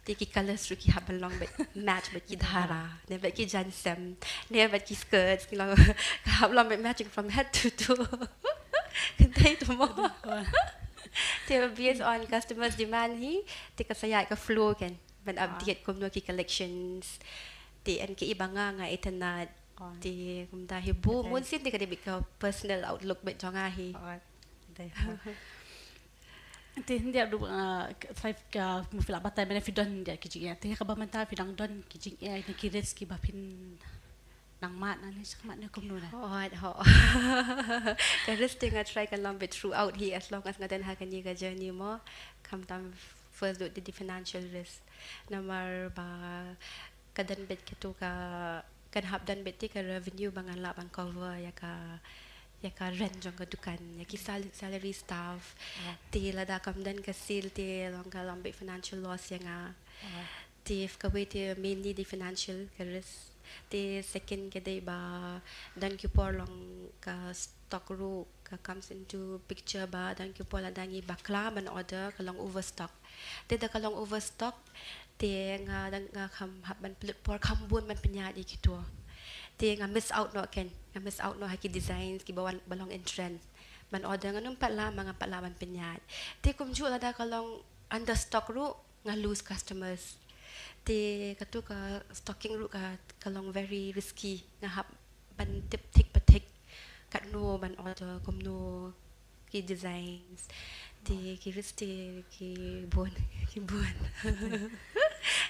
Te ki colors ruh ki hap ban long bad match bad ki dhara, ne bad ki jaiñsem, ne bad ki skirts, ki long, ka hap long bad matching from head to toe. Kynthei to mo. Te based on customers demand hi, te ka sa ïaid ka flow kein. Ban update kumno ki collections. Te yn ki ba nga nga itynnad. Te kumta hi bun sien te ka dei bad ka personal outlook bad jong nga hi. Te hynda ruh, uh, ka, ka, mo phi la batai mynne phi don hynda ki jingeh. Te kaba mynta phi dang don ki jingeh ne ki risk kiba phin Nang mat na ni, sha mat ne kumno na. Hooid, hooid. Ka risk te nga try kan long beit throughout hi, as long as nga don ha kane ka journey mo. Khamtam first ruh te dei financial risk. Namar ba ka don beit katu ka, kan hap don beit te ka revenue ba ngan lah ban cover ïa ka, ïa ka rent jong ka dukan, ïa ki sal-, salary staff. Te lada kam don ka sale te long ka long beit financial loss ïa nga. Te kawei te mainly dei financial ka risk. Te second ka dei ba don ki por long ka stock ruh ka comes into picture ba don ki por lada ngi bakla ban order ka long overstock. Te da ka long overstock te nga dang, nga kham hap ban pynlut por kham bun ban pynïaid ïa kito. Te nga miss out noh ken, nga miss out noh ha ki designs kiba wan, ba long in trend. Ban order ngan ym pat lah, ma nga pat lah ban pynïaid. Te kumjuh lada ka long understock ruh nga lose customers. Te katu ka stocking ruh ka, ka long very risky, nga hap ban tip thik pa thik katno ban order, kumno ki designs. Te ki risk te ki bun, ki bun.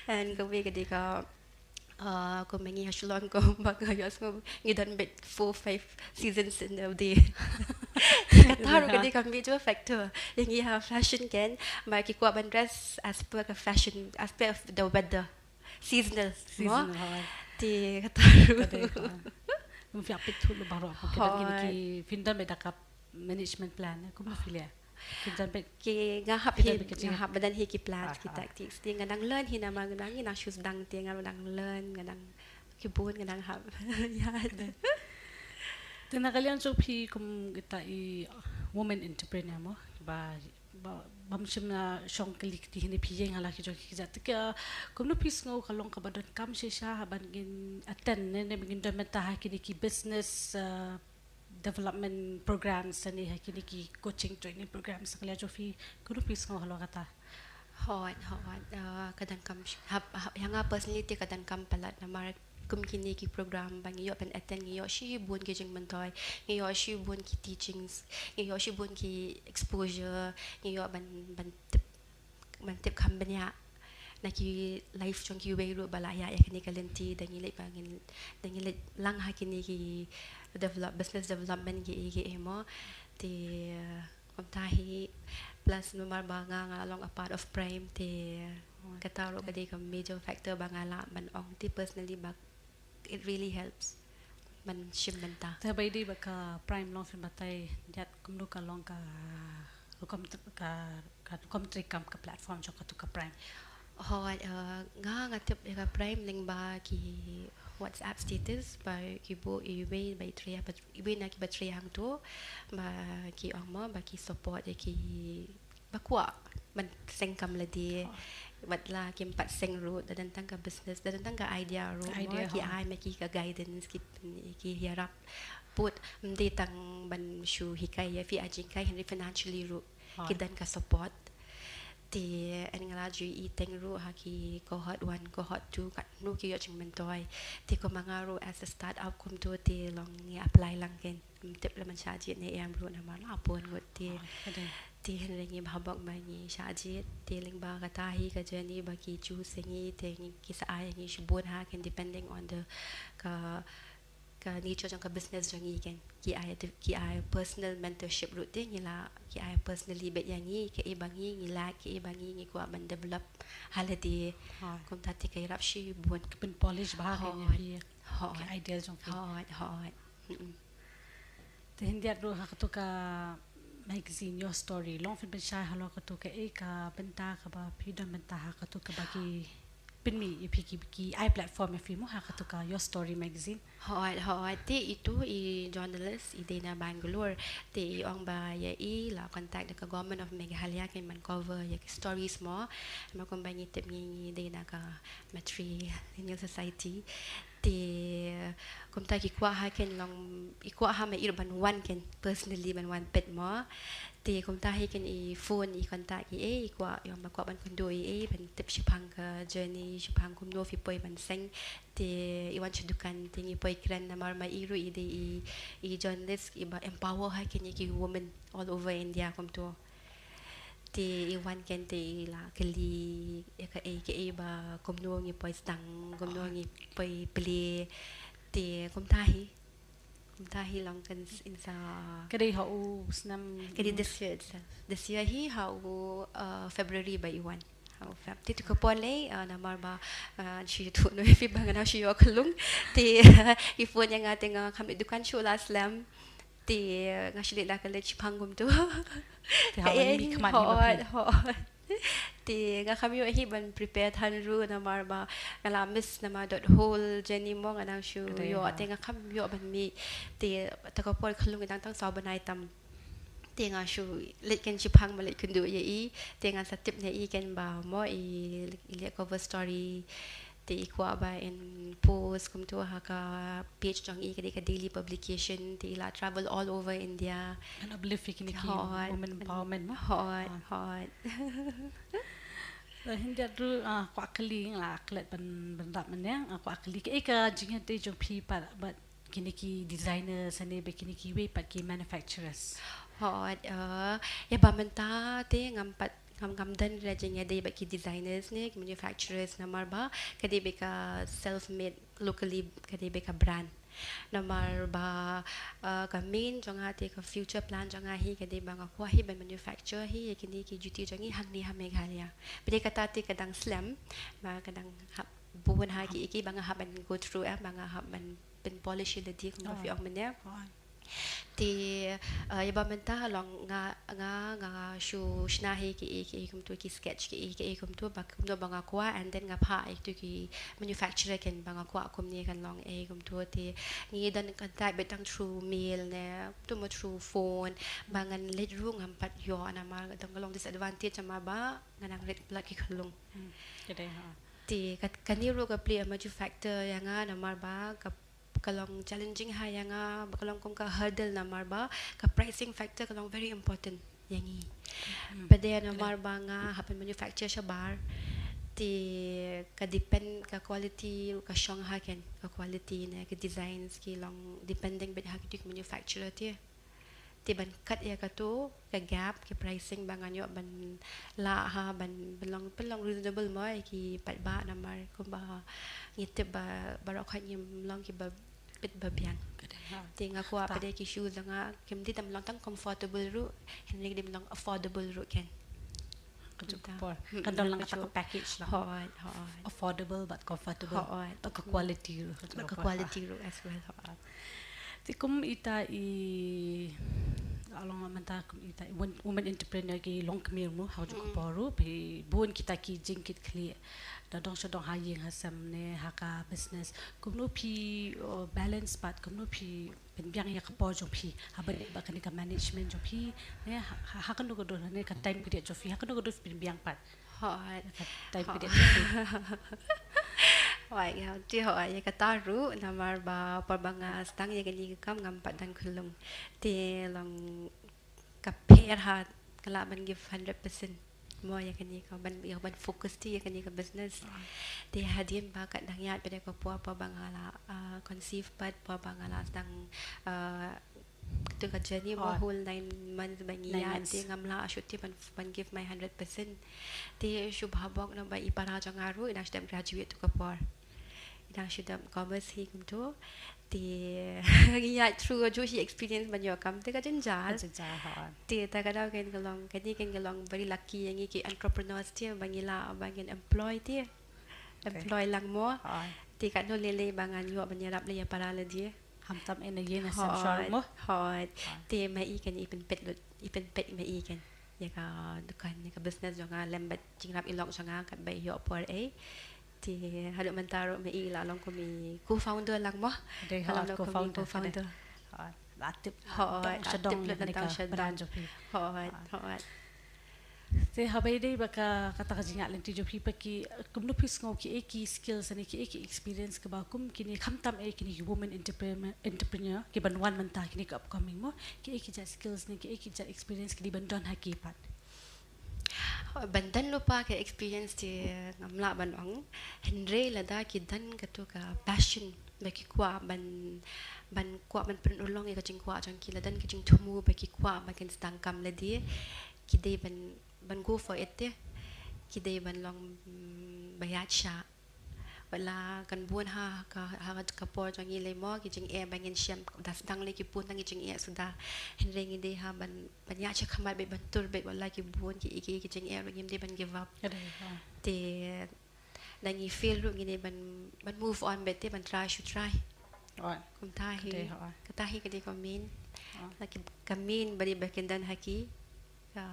And kawei ka dei ka, uh, kumba ngi ha Shillong kumba nga ïohsngew ngi don beit four five seasons in a day. Kata ruh ka dei ka major factor. Ïa ngi ha fashion ken, ba ki kwah ban dress as per ka fashion, as per the weather. Seasonal. Seasonal, hooid. Te kata ruh. Ka dei, hooid. Ym phi hap peit thut lypa baroh. Ki don kine ki, phin don beit da ka management plan, kumno phi leh? Ki don beit, ki, nga hap hi, ki don beit ki, nga hap ba don hi ki plans, ki tactics. Te nga dang learn hi namar nga dang, ngi nang shu sdang te nga dang learn, nga dang ki bun, nga dang hap. Ïa. Te na ka liang jong phi kum kita i women entrepreneur mo, ba, ba, bym shym la shong kali kti hynrei phi ïeng ha la ki jong ki kjat. Te ka, kumno phi sngew ka long kaba donkam shisha haba ngin attend ne, ne ngin don mynta ha kine ki business, uh, development programs ne ha kine ki coaching training programs, na ka liang jong phi kumno phi sngew halor kata? Hooid, hooid, uh, ka donkam sh-, hap, hap, ïa nga personally te ka donkam palat namar kum kine ki program ba ngi ïoh ban attend ngi ïoh shibun ki jingmyntoi, ngi ïoh shibun ki teachings, ngi ïoh shibun ki exposure, ngi ïoh ban, ban tip, ban tip kham bniah na ki life jong kiwei ruh ba la ïaid ïa kane ka lynti da ngi leit ba ngin, da ngi leit lang ha kine ki develop, business development kiei kiei mo. Te, uh, kumta hi, plus namar ba nga, nga long a part of Prime te, kata ruh ka dei ka major factor ba nga lah ban ong te personally ba it really helps ban shim bynta. Te ba ïadei bad ka Prime long phin batai, ïa kumno ka long ka rukom, ka, ka rukom treikam, ka platform jong katu ka Prime? Hooid, uh, nga, nga tip ïa ka Prime lyngba ki WhatsApp status ba ki buh iwei ba i trei, ba iwei na kiba trei hangto ba ki ong mo ba ki support ïa ki ba kwah ban seng kam lade. Wat la kim pat seng ruh, da don tang ka business, da don tang ka idea ruh mo, ki ai ma ki ka guidance, ki, ki ïarap. Pud ym dei tang ban shu hikai ïa phi ha jinghikai hynrei financially ruh ki don ka support. Te nga la ju ïohi teng ruh ha ki cohort one, cohort two, katno ki ïoh jingmyntoi. Te kumba nga ruh as a start up kumto te long ngi apply lang ken. Ym tip lymmen shah jied ne em ruh namar la bun ngut te. Te hynrei ngi bha bok ba ngi shah jied te lyngba kata hi ka journey ba ki choose ïa ngi te ngi, ki sa ai ïa ngi shibun ha ken depending on the ka, ka nature jong ka business jong ngi ken. Ki ai, ki ai personal mentorship ruh te ngi la, ki ai personally beit ïa ngi kaei ba ngi, ngi la kaei ba ngi, ngi kwah ban develop ha lade. Kumta te ka ïarap shibun. Ka pynpolish bha ken ïa phi. Hooid. Ki idea jong phi. Hooid, hooid. Te hynrei ruh ha katu ka magazine Your Story long phin pynshai halor katu kaei ka bynta kaba phi don bynta ha katu kaba ki pynmih ïa phi, ki, ki ai platform ïa phi mo ha katu ka Your Story magazine? Hooid, hooid. Te itu i journalist i dei na Bangalore. Te i ong ba ïa i la contact da ka Government of Meghalaya ken ban cover ïa ki stories mo. Namar kumba ngi tip ngi, ngi dei na ka matrilineal society. Te kumta ki kwah ha ken long, i kwah ha ma i ruh ban wan ken personally ban wan peit mo. Te kumta hi ken i phone, i contact i, eh, i kwah, i ong ba kwah ban kynduh i, eh, ban tip shaphang ka journey, shaphang kumno phi poi ban seng. Te i wan sha dukan te ngi poi kren namar ma i ruh i dei i, i journalist iba empower ha ken ïa ki women all over India kumto. Te i wan ken te i la kylli ïa kaei kaei ba kumno ngi poi sdang, kumno ngi poi plie. Te kumta hi. Kumta hi long kan s-, in sa. Ka dei ha u snem. Ka dei this year itself. This year hi ha u, uh, February ba i wan. Ha u Feb. Te tu ka por lei, uh, namar ba, uh, shu tu no fi ba nga na shu ïoh khyllung. Te i phone ïa nga te nga kam dukan shu la slem. Te nga shu leit la ka leit shipang kumtu. Te ha u ni khmat hi ba phi. Hot, hot. Te nga kam ïoh hi ban prepare than ruh namar ba nga la miss namar that whole journey mo nga nang shu ïoh. Te nga kam ïoh ban mih. Te ta ka por khyllung i dang tang saw bnai tam. Te nga shu leit kren shipang ba leit kynduh ïa i. Te nga sa tip na i kren ba mo i, i leh cover story. Te i kwah ba in post kumtu ha ka page jong i ka dei ka daily publication. Te i la travel all over India. Kan uplift ïa kine ki women empowerment mo. Hot, hot. Hynda ruh, ah, kwah kylli nga la klet ban, ban rap mynne, ah, kwah kylli kaei ka jingïadei jong phi pat bad kine ki designers ne bad kine kiwei pat ki manufacturers. Hot, uh, ïa ba mynta te ngam pat ngam, ngam don re jingïadei bad ki designers ne ki manufacturers namar ba ka dei bad ka self made locally ka dei bad ka brand. Namar ba, uh, ka main jong nga te ka future plan jong nga hi ka dei ba nga kwah hi ban manufacture hi ïa kine ki juti jong i hangne ha Meghalaya. Bad ïa kata te ka dang slem ba ka dang hap bun ha ki, ki ba nga hap ban go through eh ba nga hap ban pyn polish ïa lade kumba phi ong mynne. Te, uh, ïa ba mynta long nga, nga, nga shu shna hi ki, ki kumtu ki sketch ki, ki kumtu ba kumtu ba nga kwah and then nga phah ïa tu ki manufacturer ken ba nga kwah kumne kan long eh kumtu te ngi don contact bad tang through mail ne kumtu mo through phone ba ngan leit ruh ngam pat ïoh namar dang ka long disadvantage namar ba nga nang rit palat ki khyllung. Te ka, kane ruh ka play a major factor ïa nga namar ba ka ka long challenging ha ïa nga, ba ka long kum ka hurdle namar ba ka pricing factor ka long very important ïa ngi. Pat de namar ba nga hap ban manufacture shabar te ka depend ka quality ka shong ha ken ka quality ne ka designs ki long depending bad ha ki manufacturer te. Te ban kat ïa katu ka gap ki pricing ba ngan ïoh ban lah ha ban, ban long, ban long reasonable mo ïa ki paidbah namar kumba ngi tip ba baroh khoit ngim long kiba bit ba biang. Te nga kwah pat de ki shoes jong nga kim dei ban long tang comfortable ruh hynrei dei ban long affordable ruh ken. Ka juk ka por. Kan don lang kata ka package lang. Hot, hot. Affordable but comfortable. Hot. Ka quality ruh. Ka quality ruh as well. Hot. Te kum ita i along mynta kum ita i women entrepreneur ki long kmie mo ha juk ka por ruh phi bun kita ki jingkit khlieh. Da dong sha dong ha ïing ha sem ne ha ka business. Kumno phi, uh, balance pat kumno phi pynbiang ïa ka por jong phi haba dei ba kane ka management jong phi ne ha, ha, ha kano ka dur ne ka time period jong phi ha kano ka dur pynbiang pat. Hot. Ka time period jong phi. Hot, ïa ti hot ïa kata ruh namar ba por ba nga sdang ïa kane ka kam ngam pat dang khyllung te long ka pher ha ka lah ban give hundred percent. Mo ïa kane ka ban, ïa ban focus ti ïa kane ka business. Te hadien ba ka dang ïaid pat de ka por, por ba nga la, ah, conceive pat, por ba nga la sdang, ah, tu ka journey mo whole nine months ba ngi ïaid te ngam lah shuh ti ban, ban give my hundred percent. Te shu bha bok na ba i para jong nga ruh i dang shu dep graduate tu ka por. I dang shu dep commerce hi kumtu. Te ngi ïaid through ka juh hi experience ban ïoh kam te ka jynjar. Ka jynjar hot. Te ta ka daw ken ka long, kane ken ka long very lucky ïa ngi ki entrepreneurs te ba ngi lah ba ngin employ te. Employ lang mo. Te katno lei lei ba ngan ïoh ban ïarap lei ïa para lade. Khamtam eh na ïing na sem shwa mo. Hot. Te ma i ken i pynpeit lut, i pynpeit ma i ken ïa ka dukan, ïa ka business jong nga lem bad jingrap i lok jong nga kat ba i ïoh por eh. Te haduh mynta ruh ma i la long kum i co-founder lang mo. Dei hot, co-founder. La tip. Hot, la tip lut na tang sha brand jong phi. Hot, hot. Te haba ïadei bad ka, kata ka jingïaid lynti jong phi pat ki, kumno phi sngew kiei ki skills ne kiei ki experience kiba kum kine khamtam eh kine ki women entrepreneur, entrepreneur kiban wan mynta kine ki upcoming mo, kiei ki jait skills ne kiei ki jait experience ki dei ban don ha ki pat. Ban don lypa ka experience te ngam lah ban ong. Hynrei lada ki don katu ka passion ba ki kwah ban, ban kwah ban pynurlong ïa ka jingkwah jong ki, lada don ka jingthmu ba ki kwah ba kin sdang kam lade, ki dei ban, ban go for it te. Ki dei ban long, mm, ba ïaid shah. la kan bun ha ka, ha ka por jong ngi lei mo, ki jingeh ba ngin shem da sdang lei ki bun tang ki jingeh suda. Hynrei ngi dei ha ban, ban ïa sha khmat beit, ban tur beit, wat la ki bun ki, ki, ki jingeh ruh ngim dei ban give up. Ka dei, ha. Te da ngi fail ruh ngi dei ban, ban move on beit, te ban try shu try. Oi. Kumta hi. Ka dei, ha. Kata hi ka dei ka main. Ha. La ki, ka main ba dei ba kin don ha ki, ka,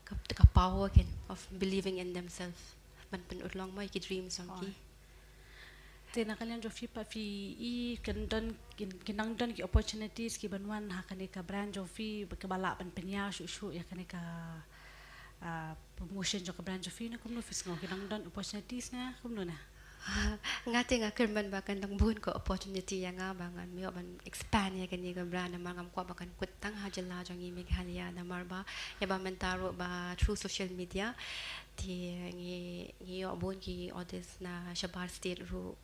ka, ka power ken of believing in themselves. Ban pynurlong mo ïa ki dreams jong ki. Te na ka liang jong phi pat phi i kin don, kin, kin nang don ki opportunities ki ban wan ha kane ka brand jong phi ba, ki ba lah ban pynïar shuh shuh ïa kane ka, ah, promotion jong ka brand jong phi ne kumno phi sngew, kin nang don opportunities ne kumno ne? Nga te nga kyrmen ba kan dang bun ka opportunity ïa nga ba ngan ïoh ban expand ïa kane ka brand namar ngam kwah ba kan kut tang ha jylla jong ngi Meghalaya namar ba ïa ba mynta ruh ba through social media te ngi, ngi ïoh bun ki orders na shabar state ruh.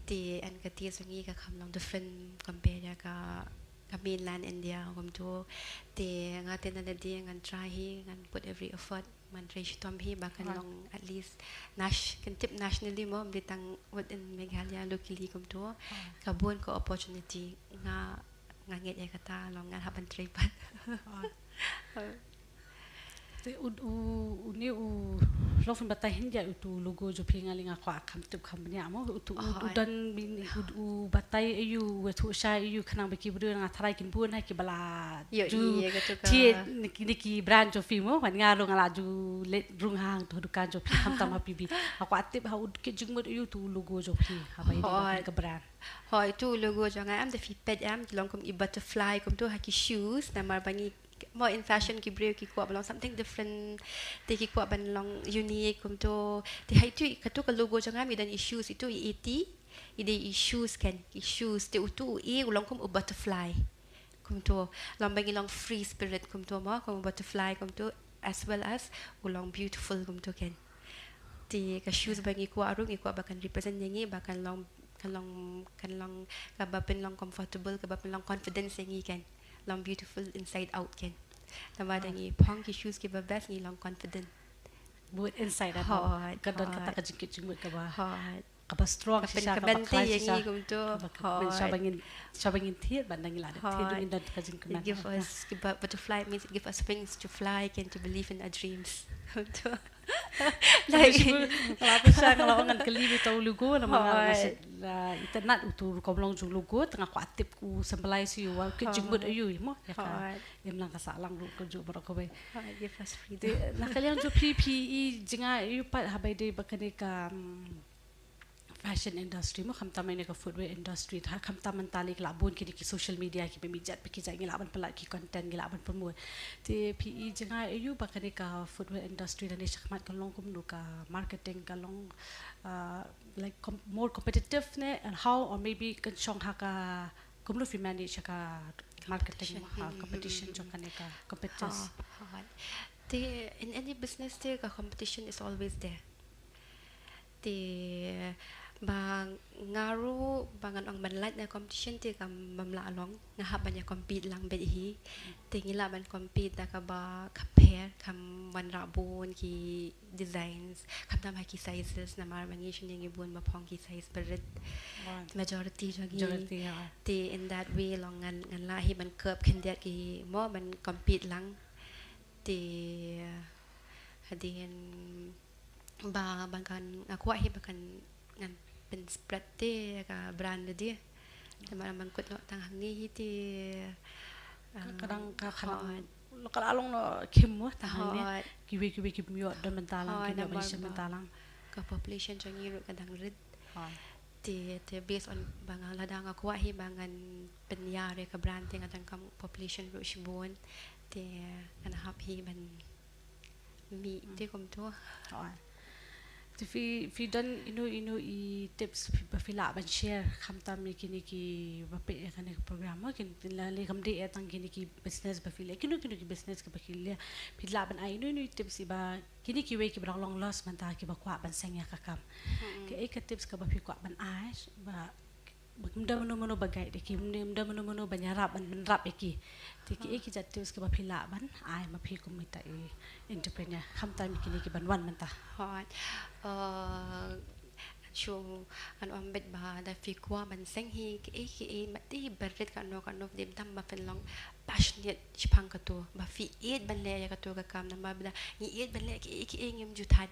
Te yn ka taste jong ngi ka kham long different compare ïa ka, ka mainland India kumto. Te nga te na lade ngan try hi, ngan put every effort, ngan try shitom hi ba kan long at least nash-, kan tip nationally mo, ym dei tang within Meghalaya locally kumto. Ka bun ka opportunity nga, nga ngeit ïa kata long ngan hap ban try pat. Te u, u, une u long phin batai hynrei utu u logo jong phi nga lei nga kwah kham tip kham bniah mo utu u, u don bini u, u batai aïu, u thoh shai aïu khnang ba ki briew nga tharai kin bun ha ki ba la ju thied na ki, na ki brand jong phi mo, wan nga ruh nga la ju leit rung ha utu dukan jong phi khamtam ha P B. Nga kwah tip ha u kit jingmut aïu utu u logo jong phi ha ba ïadei bad ka brand. Hooid, utu u logo jong nga em da phi peit em ki long kum i butterfly kumto ha ki shoes namar ba ngi mo in fashion ki briew ki kwah ban long something different, te ki kwah ban long unique kumto. Te ha itu, katu ka logo jong nga i don i shoes itu i A T, i dei i shoes ken, i shoes. Te utu u A u long kum u butterfly kumto. Long ba ngi long free spirit kumto mo, kum u butterfly kumto, as well as u long beautiful kumto ken. Te ka shoes ba ngi kwah ruh ngi kwah ba kan represent ïa ngi ba kan long, kan long, kan long kaba pynlong comfortable, kaba pynlong confidence ïa ngi ken. Long beautiful inside out ken. Namar da ngi phong ki shoes kiba best ngi long confident. Both inside and out. Hooid, ka don kata ka jingkit jingmut kaba, hooid, kaba strong shisha, kaba khlaiñ shisha. Kumto. Kaba, hooid, shisha ba ngin, shisha ba ngin thied, ban da ngi la dep thied, hooid, ngin don ka jingkyrmen. It give us, kiba butterfly means it give us wings to fly, ken, to believe in our dreams. Kumto. Like, nga la pyrshang, nga la ong ngan kylli ïa utu u logo namar nga, hooid, nga shu la itynnad utu u rukom long jong u logo, te nga kwah tip u symbolize ïa u, u kit jingmut aïu mo ïa ka. Hooid. Imlang ka sahlang ruh ka jong baroh kawei. Hooid, give us freedom. Te na ka liang jong phi, phi i jngai aïu pat ha ba ïadei bad kane ka, mm, fashion industry mo, khamtam ïa kane ka footwear industry, ha khamtam mynta lei ki la bun kine ki social media, ki mih mih jait pa ki jait, ngi lah ban pynlait ki content, ngi lah ban promote. Te phi i jngai aïu ba kane ka footwear industry lane shakhmat kan long kumno, ka marketing kan long, uh, like com-, more competitive ne, and how, or maybe kan shong ha ka, kumno phi manage ha ka marketing, competition, ha, mm, competition jong kane ka competitors? Ha, ha. Te in any business te ka competition is always there. Te ba nga ruh ba ngan ong ban lait na competition te kam, bym lah long, nga hap ban ïa compete lang beit hi. Te ngi lah ban compete da kaba compare, kham wanrah bun ki designs, khamtam ha ki sizes namar ba ngi shane ngi bun ba phong ki size ba rit. Majority jong ngi. Majority, ha. Te in that way long ngan, ngan lah hi ban kop khyndiat ki mo ban compete lang. Te hadien ba, ba kan, nga kwah hi ba kan, ngan pynspread te ka brand lade. Te namar ban kut noh tang hangne hi te, ka, ah, ka dang ka, ka dang, hooid, lo ka la long noh khim mo tang hangne. Hooid. Kiwei kiwei kim ïoh don bynta lang, hooid, kim ïoh ban shim bynta lang. Ka population jong ngi ruh ka dang rit. Hooid. Te, te based on ba nga, lada nga kwah hi ba ngan pynïar ïa ka brand te nga donkam population ruh shibun. Te ngan hap hi ban mih, mm, te kumto. Hooid. Te phi, phi don ino ino i tips phi, ba phi lah ban share khamtam ïa kine kiba peit ïa kane ka program mo, kin, lane kam dei tang kine ki business ba phi leh, kino kino ki business kiba phi leh, phi lah ban ai ino ino i tips iba kine kiwei kiba dang long lost mynta kiba kwah ban seng ïa ka kam. Mm-mm. Kaei ka tips kaba phi kwah ban ai ba, ba ym don mano mano ba guide ïa ki, ym don mano mano ban ïarap, ban, ban rap ïa ki. Te kiei ki jait tips kiba phi lah ban ai ma phi kum ita i entrepreneur khamtam ïa kine kiban wan mynta? Hooid. Uh, Shu ngan ong beit ba da phi kwah ban seng hi kaei kaei, mat hi barit kano kano, dei tam ba phin long passionate shaphang kato, ba phi ïeit ban leh ïa kato ka kam, namar ba da ngi ïeit ban leh kaei kaei ngim ju thait.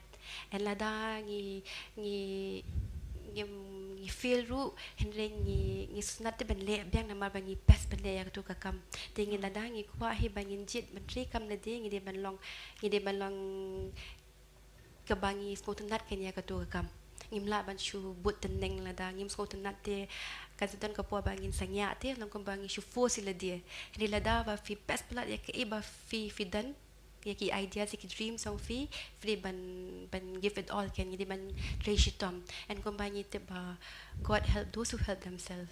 Hynrei lada ngi, ngi, ngim, ngi fail ruh, hynrei ngi, ngi sngewtynnat te ban leh biang namar ba ngi best ban leh ïa kato ka kam. Te ngi lada ngi kwah hi ba ngin jied ban trei kam lade, ngi dei ban long, ngi dei ban long kaba ngi sngewtynnat kein ïa kato ka kam. Ngim lah ban shu bud tneng, lada ngim sngewtynnat te kan sa don ka por ba ngin sngewsih te long kumba ngi shu force ïa lade. Hynrei lada ba phi best palat ïa kaei ba phi, phi don, ïa ki ideas, ïa ki dreams jong phi, phi dei ban, ban give it all kein, ngi dei ban trei shitom. Hynrei kumba ngi tip ba God help those who help themselves.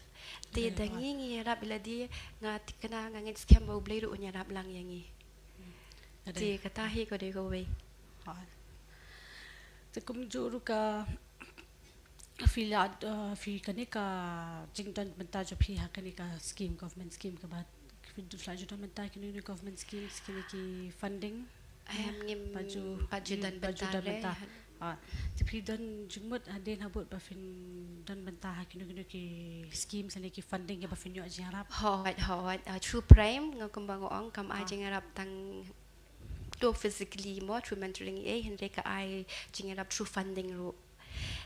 Te da ngi, ngi ïarap ïa lade, nga thikna, nga ngeit skhem ba U Blei ruh un ïarap lang ïa ngi. Te kata hi ka dei kawei. Te kumjuh ruh ka phi la, uh, phi kane ka jingdon bynta jong phi ha kane ka scheme, government scheme kaba phi la ju don bynta, kine ki government schemes, kine ki funding. Em, ngim pat ju, pat ju don bynta. Ah, te phi don jingmut hadien habud ba phin don bynta ha kino kino ki schemes ne ki funding ba phin ïoh jingïarap? Hooid, hooid. Ah, through Prime, nga kumba nga ong, kam ai jingïarap tang to physically mo, through mentoring, eh, hynrei ka ai jingïarap through funding ruh.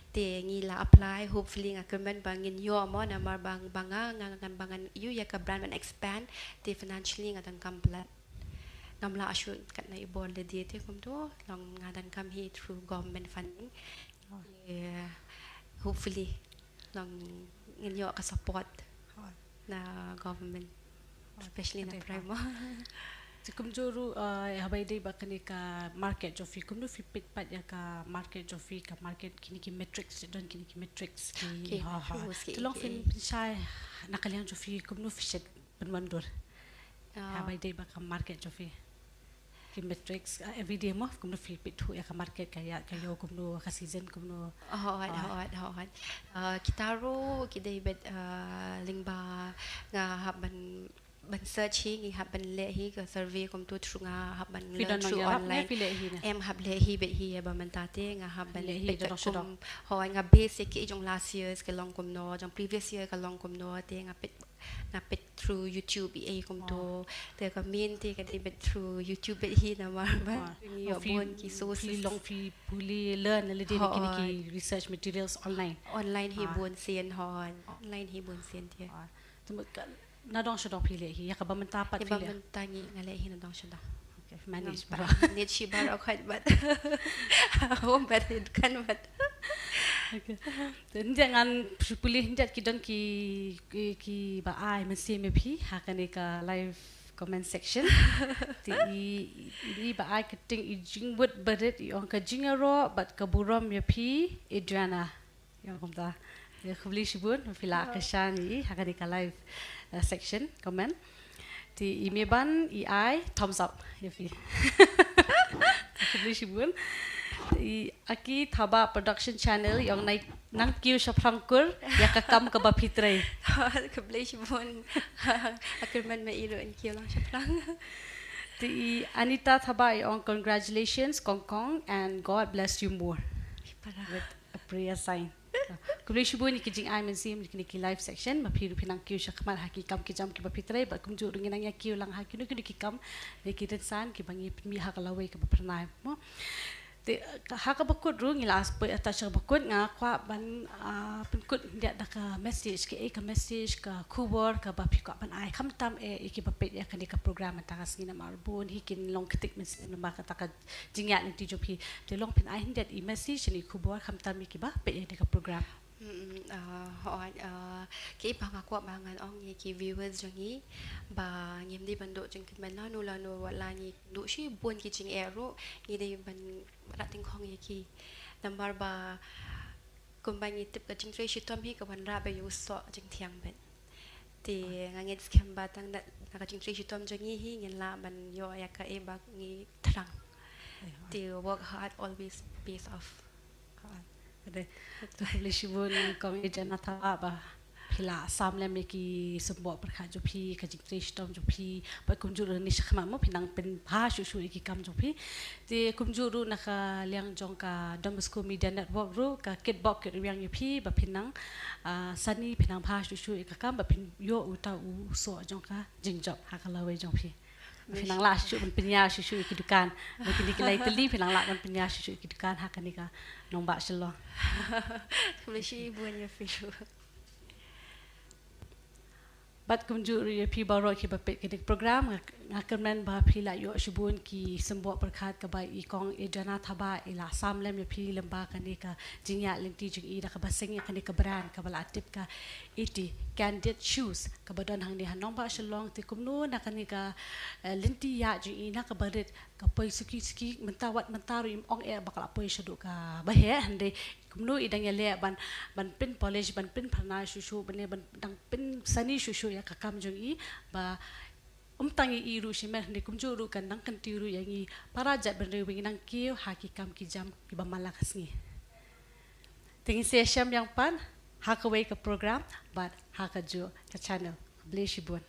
Te ngi la apply, hopefully nga kyrmen ba ngin ïoh mo, namar ba nga, ba nga, nga, ba ngan ïoh ïa ka brand ban expand, te financially nga donkam palat. Ngam lah shuh katno i bor lade, te kumto long nga donkam hi through government funding. Te hopefully long ngin ïoh ka support na government, especially na Prime. Te kumjuh ruh, uh, haba ïadei bad kane ka market jong phi, kumno phi peit pat ïa ka market jong phi, ka market, kine ki metrics, don kine ki metrics ki, ha, ha. Te long phin pynshai na ka liang jong phi, kumno phi shet pynwandur haba ïadei bad ka market jong phi, ki metrics, uh, everyday mo, kumno phi peit thuh ïa ka market, ka ïa, ka ïoh kumno, ka season kumno? Hooid, hooid, hooid. Uh, kita ruh ki dei beit, uh, lyngba nga hap ban, ban search hi, ngi hap ban leh hi ka survey kumto through, nga hap ban learn through online. Em, hap leh hi beit hi ïa ba mynta te nga hap ban leh hi, da dong sha dong. Hooid, nga base ïa ki jong last year ka long kumno, jong previous year ka long kumno, te nga peit, nga peit through YouTube, eh, kumto. Te ka main te ka dei beit through YouTube beit hi namar ba ngi ïoh bun ki sources. Phi long phi pule, learn lade na kine ki research materials online. Online hi bun sien, hooid. Online hi bun sien te. Te mut ka na dong sha dong phi leh hi, ïa kaba mynta pat phi leh? Ïa ba mynta ngi, nga leh hi na dong sha dong. Okay, manage baroh. Manage hi baroh khoit bad home bad, kan bad. Okay. Te ngan pule, ngan ki don ki, ki, kiba ai mynsiem ïa phi ha kane ka live comment section. Te i, i, iba ai kyrteng i Jingmut Barit, i ong, ka jingïaroh bad ka burom ïa phi Adriana. Ïa kumta. Ïa, khublei shibun ba phi la kyrshan ïa i ha kane ka live, uh, section comment. Te i Meban i ai thumbs up ïa phi. Khublei shibun. I Aki Thabah Production Channel i ong, nang kiew shaphrang kur ïa ka kam kaba phi trei. Khublei shibun. Nga kyrmen ba i ruh yn kiew lang shaphrang. Te i Anita Thabah i ong, congratulations Kong Kong and God bless you more. With a prayer sign. Khublei shibun ïa ki jingai mynsiem ïa kine ki live section, ba phi ruh phi nang kiew shakhmat ha ki kam ki jam kiba phi trei, bad kumjuh ruh ngin nang ïa kiew lang ha kino kino ki kam ne ki rynsan kiba ngi pynmih ha ka lawei kaba phyrnai mo. Te ha kaba kut ruh, ngi la poi ha kaba kut, nga kwah ban, ah, pynkut khyndiat da ka message, kaei ka message, ka khubor kaba phi kwah ban ai, khamtam eh ïa kiba peit ïa kane ka program mynta ka sngi, namar bun hi kin long ktik mynsiem namar kata ka jingïaid lynti jong phi. Te long phin ai khyndiat i message ne i khubor khamtam ïa kiba peit ïa kane ka program. Mm, ah, hooid, ah, kaei ba nga kwah ba ngan ong ïa ki viewers jong ngi, ba ngim dei ban duh jingkyrmen lano lano, wat la ngi duh shibun ki jingeh ruh, ngi dei ban rah tyngkhong ïa ki. Namar ba kumba ngi tip, ka jingtrei shitom hi ka wanrah ba ïa u soh jingthiang beit. Te nga ngeit skhem ba tang na, na ka jingtrei shitom jong ngi hi ngin lah ban ïoh ïa kaei ba ngi thrang. Te work hard always pays off. Ka dei. Te khublei shibun Kong Adriana Thabah ba phi la sam lem ïa ki symboh pyrkhat jong phi, ka jingtrei shitom jong phi, bad kumjuh ruh nangne shakhmat mo phi nang pynbha shuh shuh ïa ki kam jong phi. Te kumjuh ruh na ka liang jong ka Don Bosco Media Network ruh ka kitbok kitrwiang ïa phi ba phi nang, ah, sani phi nang bha shuh shuh ïa ka kam ba phin ïoh uta u soh jong ka jingjop ha ka lawei jong phi. Phi nang lah shuh ban pynïar shuh shuh ïa ki dukan. Ba kine ki lai tylli phi nang lah ban pynïar shuh shuh ïa ki dukan ha kane ka nongbah Shillong. Khublei shibun ïa phi ruh. Bad kumjuh ruh ïa phi baroh kiba peit kane ka program, nga, nga kyrmen ba phi la ïoh shibun ki symboh pyrkhat kaba i Kong Adriana Thabah i la sam lem ïa phi lyngba kane ka jingïaid lynti jong i da kaba seng ïa kane ka brand kaba la tip ka Iti Candid Shoes kaba don hangne ha nongbah Shillong. Te kumno na kane ka, eh, lynti ïaid jong i na kaba rit ka poi suki suki, mynta wat mynta ruh im ong eh ba ka la poi shaduh kaba heh, hynrei kumno i dang ïaleh ban, ban pyn polish, ban pyn pharnai shuh shuh, ban, ban dang pynsani shuh shuh ïa ka kam jong i ba ym tang ïa i ruh shimet, hynrei kumjuh ruh kan nang kyntiew ruh ïa ngi para jaitbynriew ba ngin nang kiew ha ki kam ki jam kiba man la ka sngi. Te ngin sa ïashem biang pat ha kawei ka program bad ha kajuh ka channel. Khublei shibun.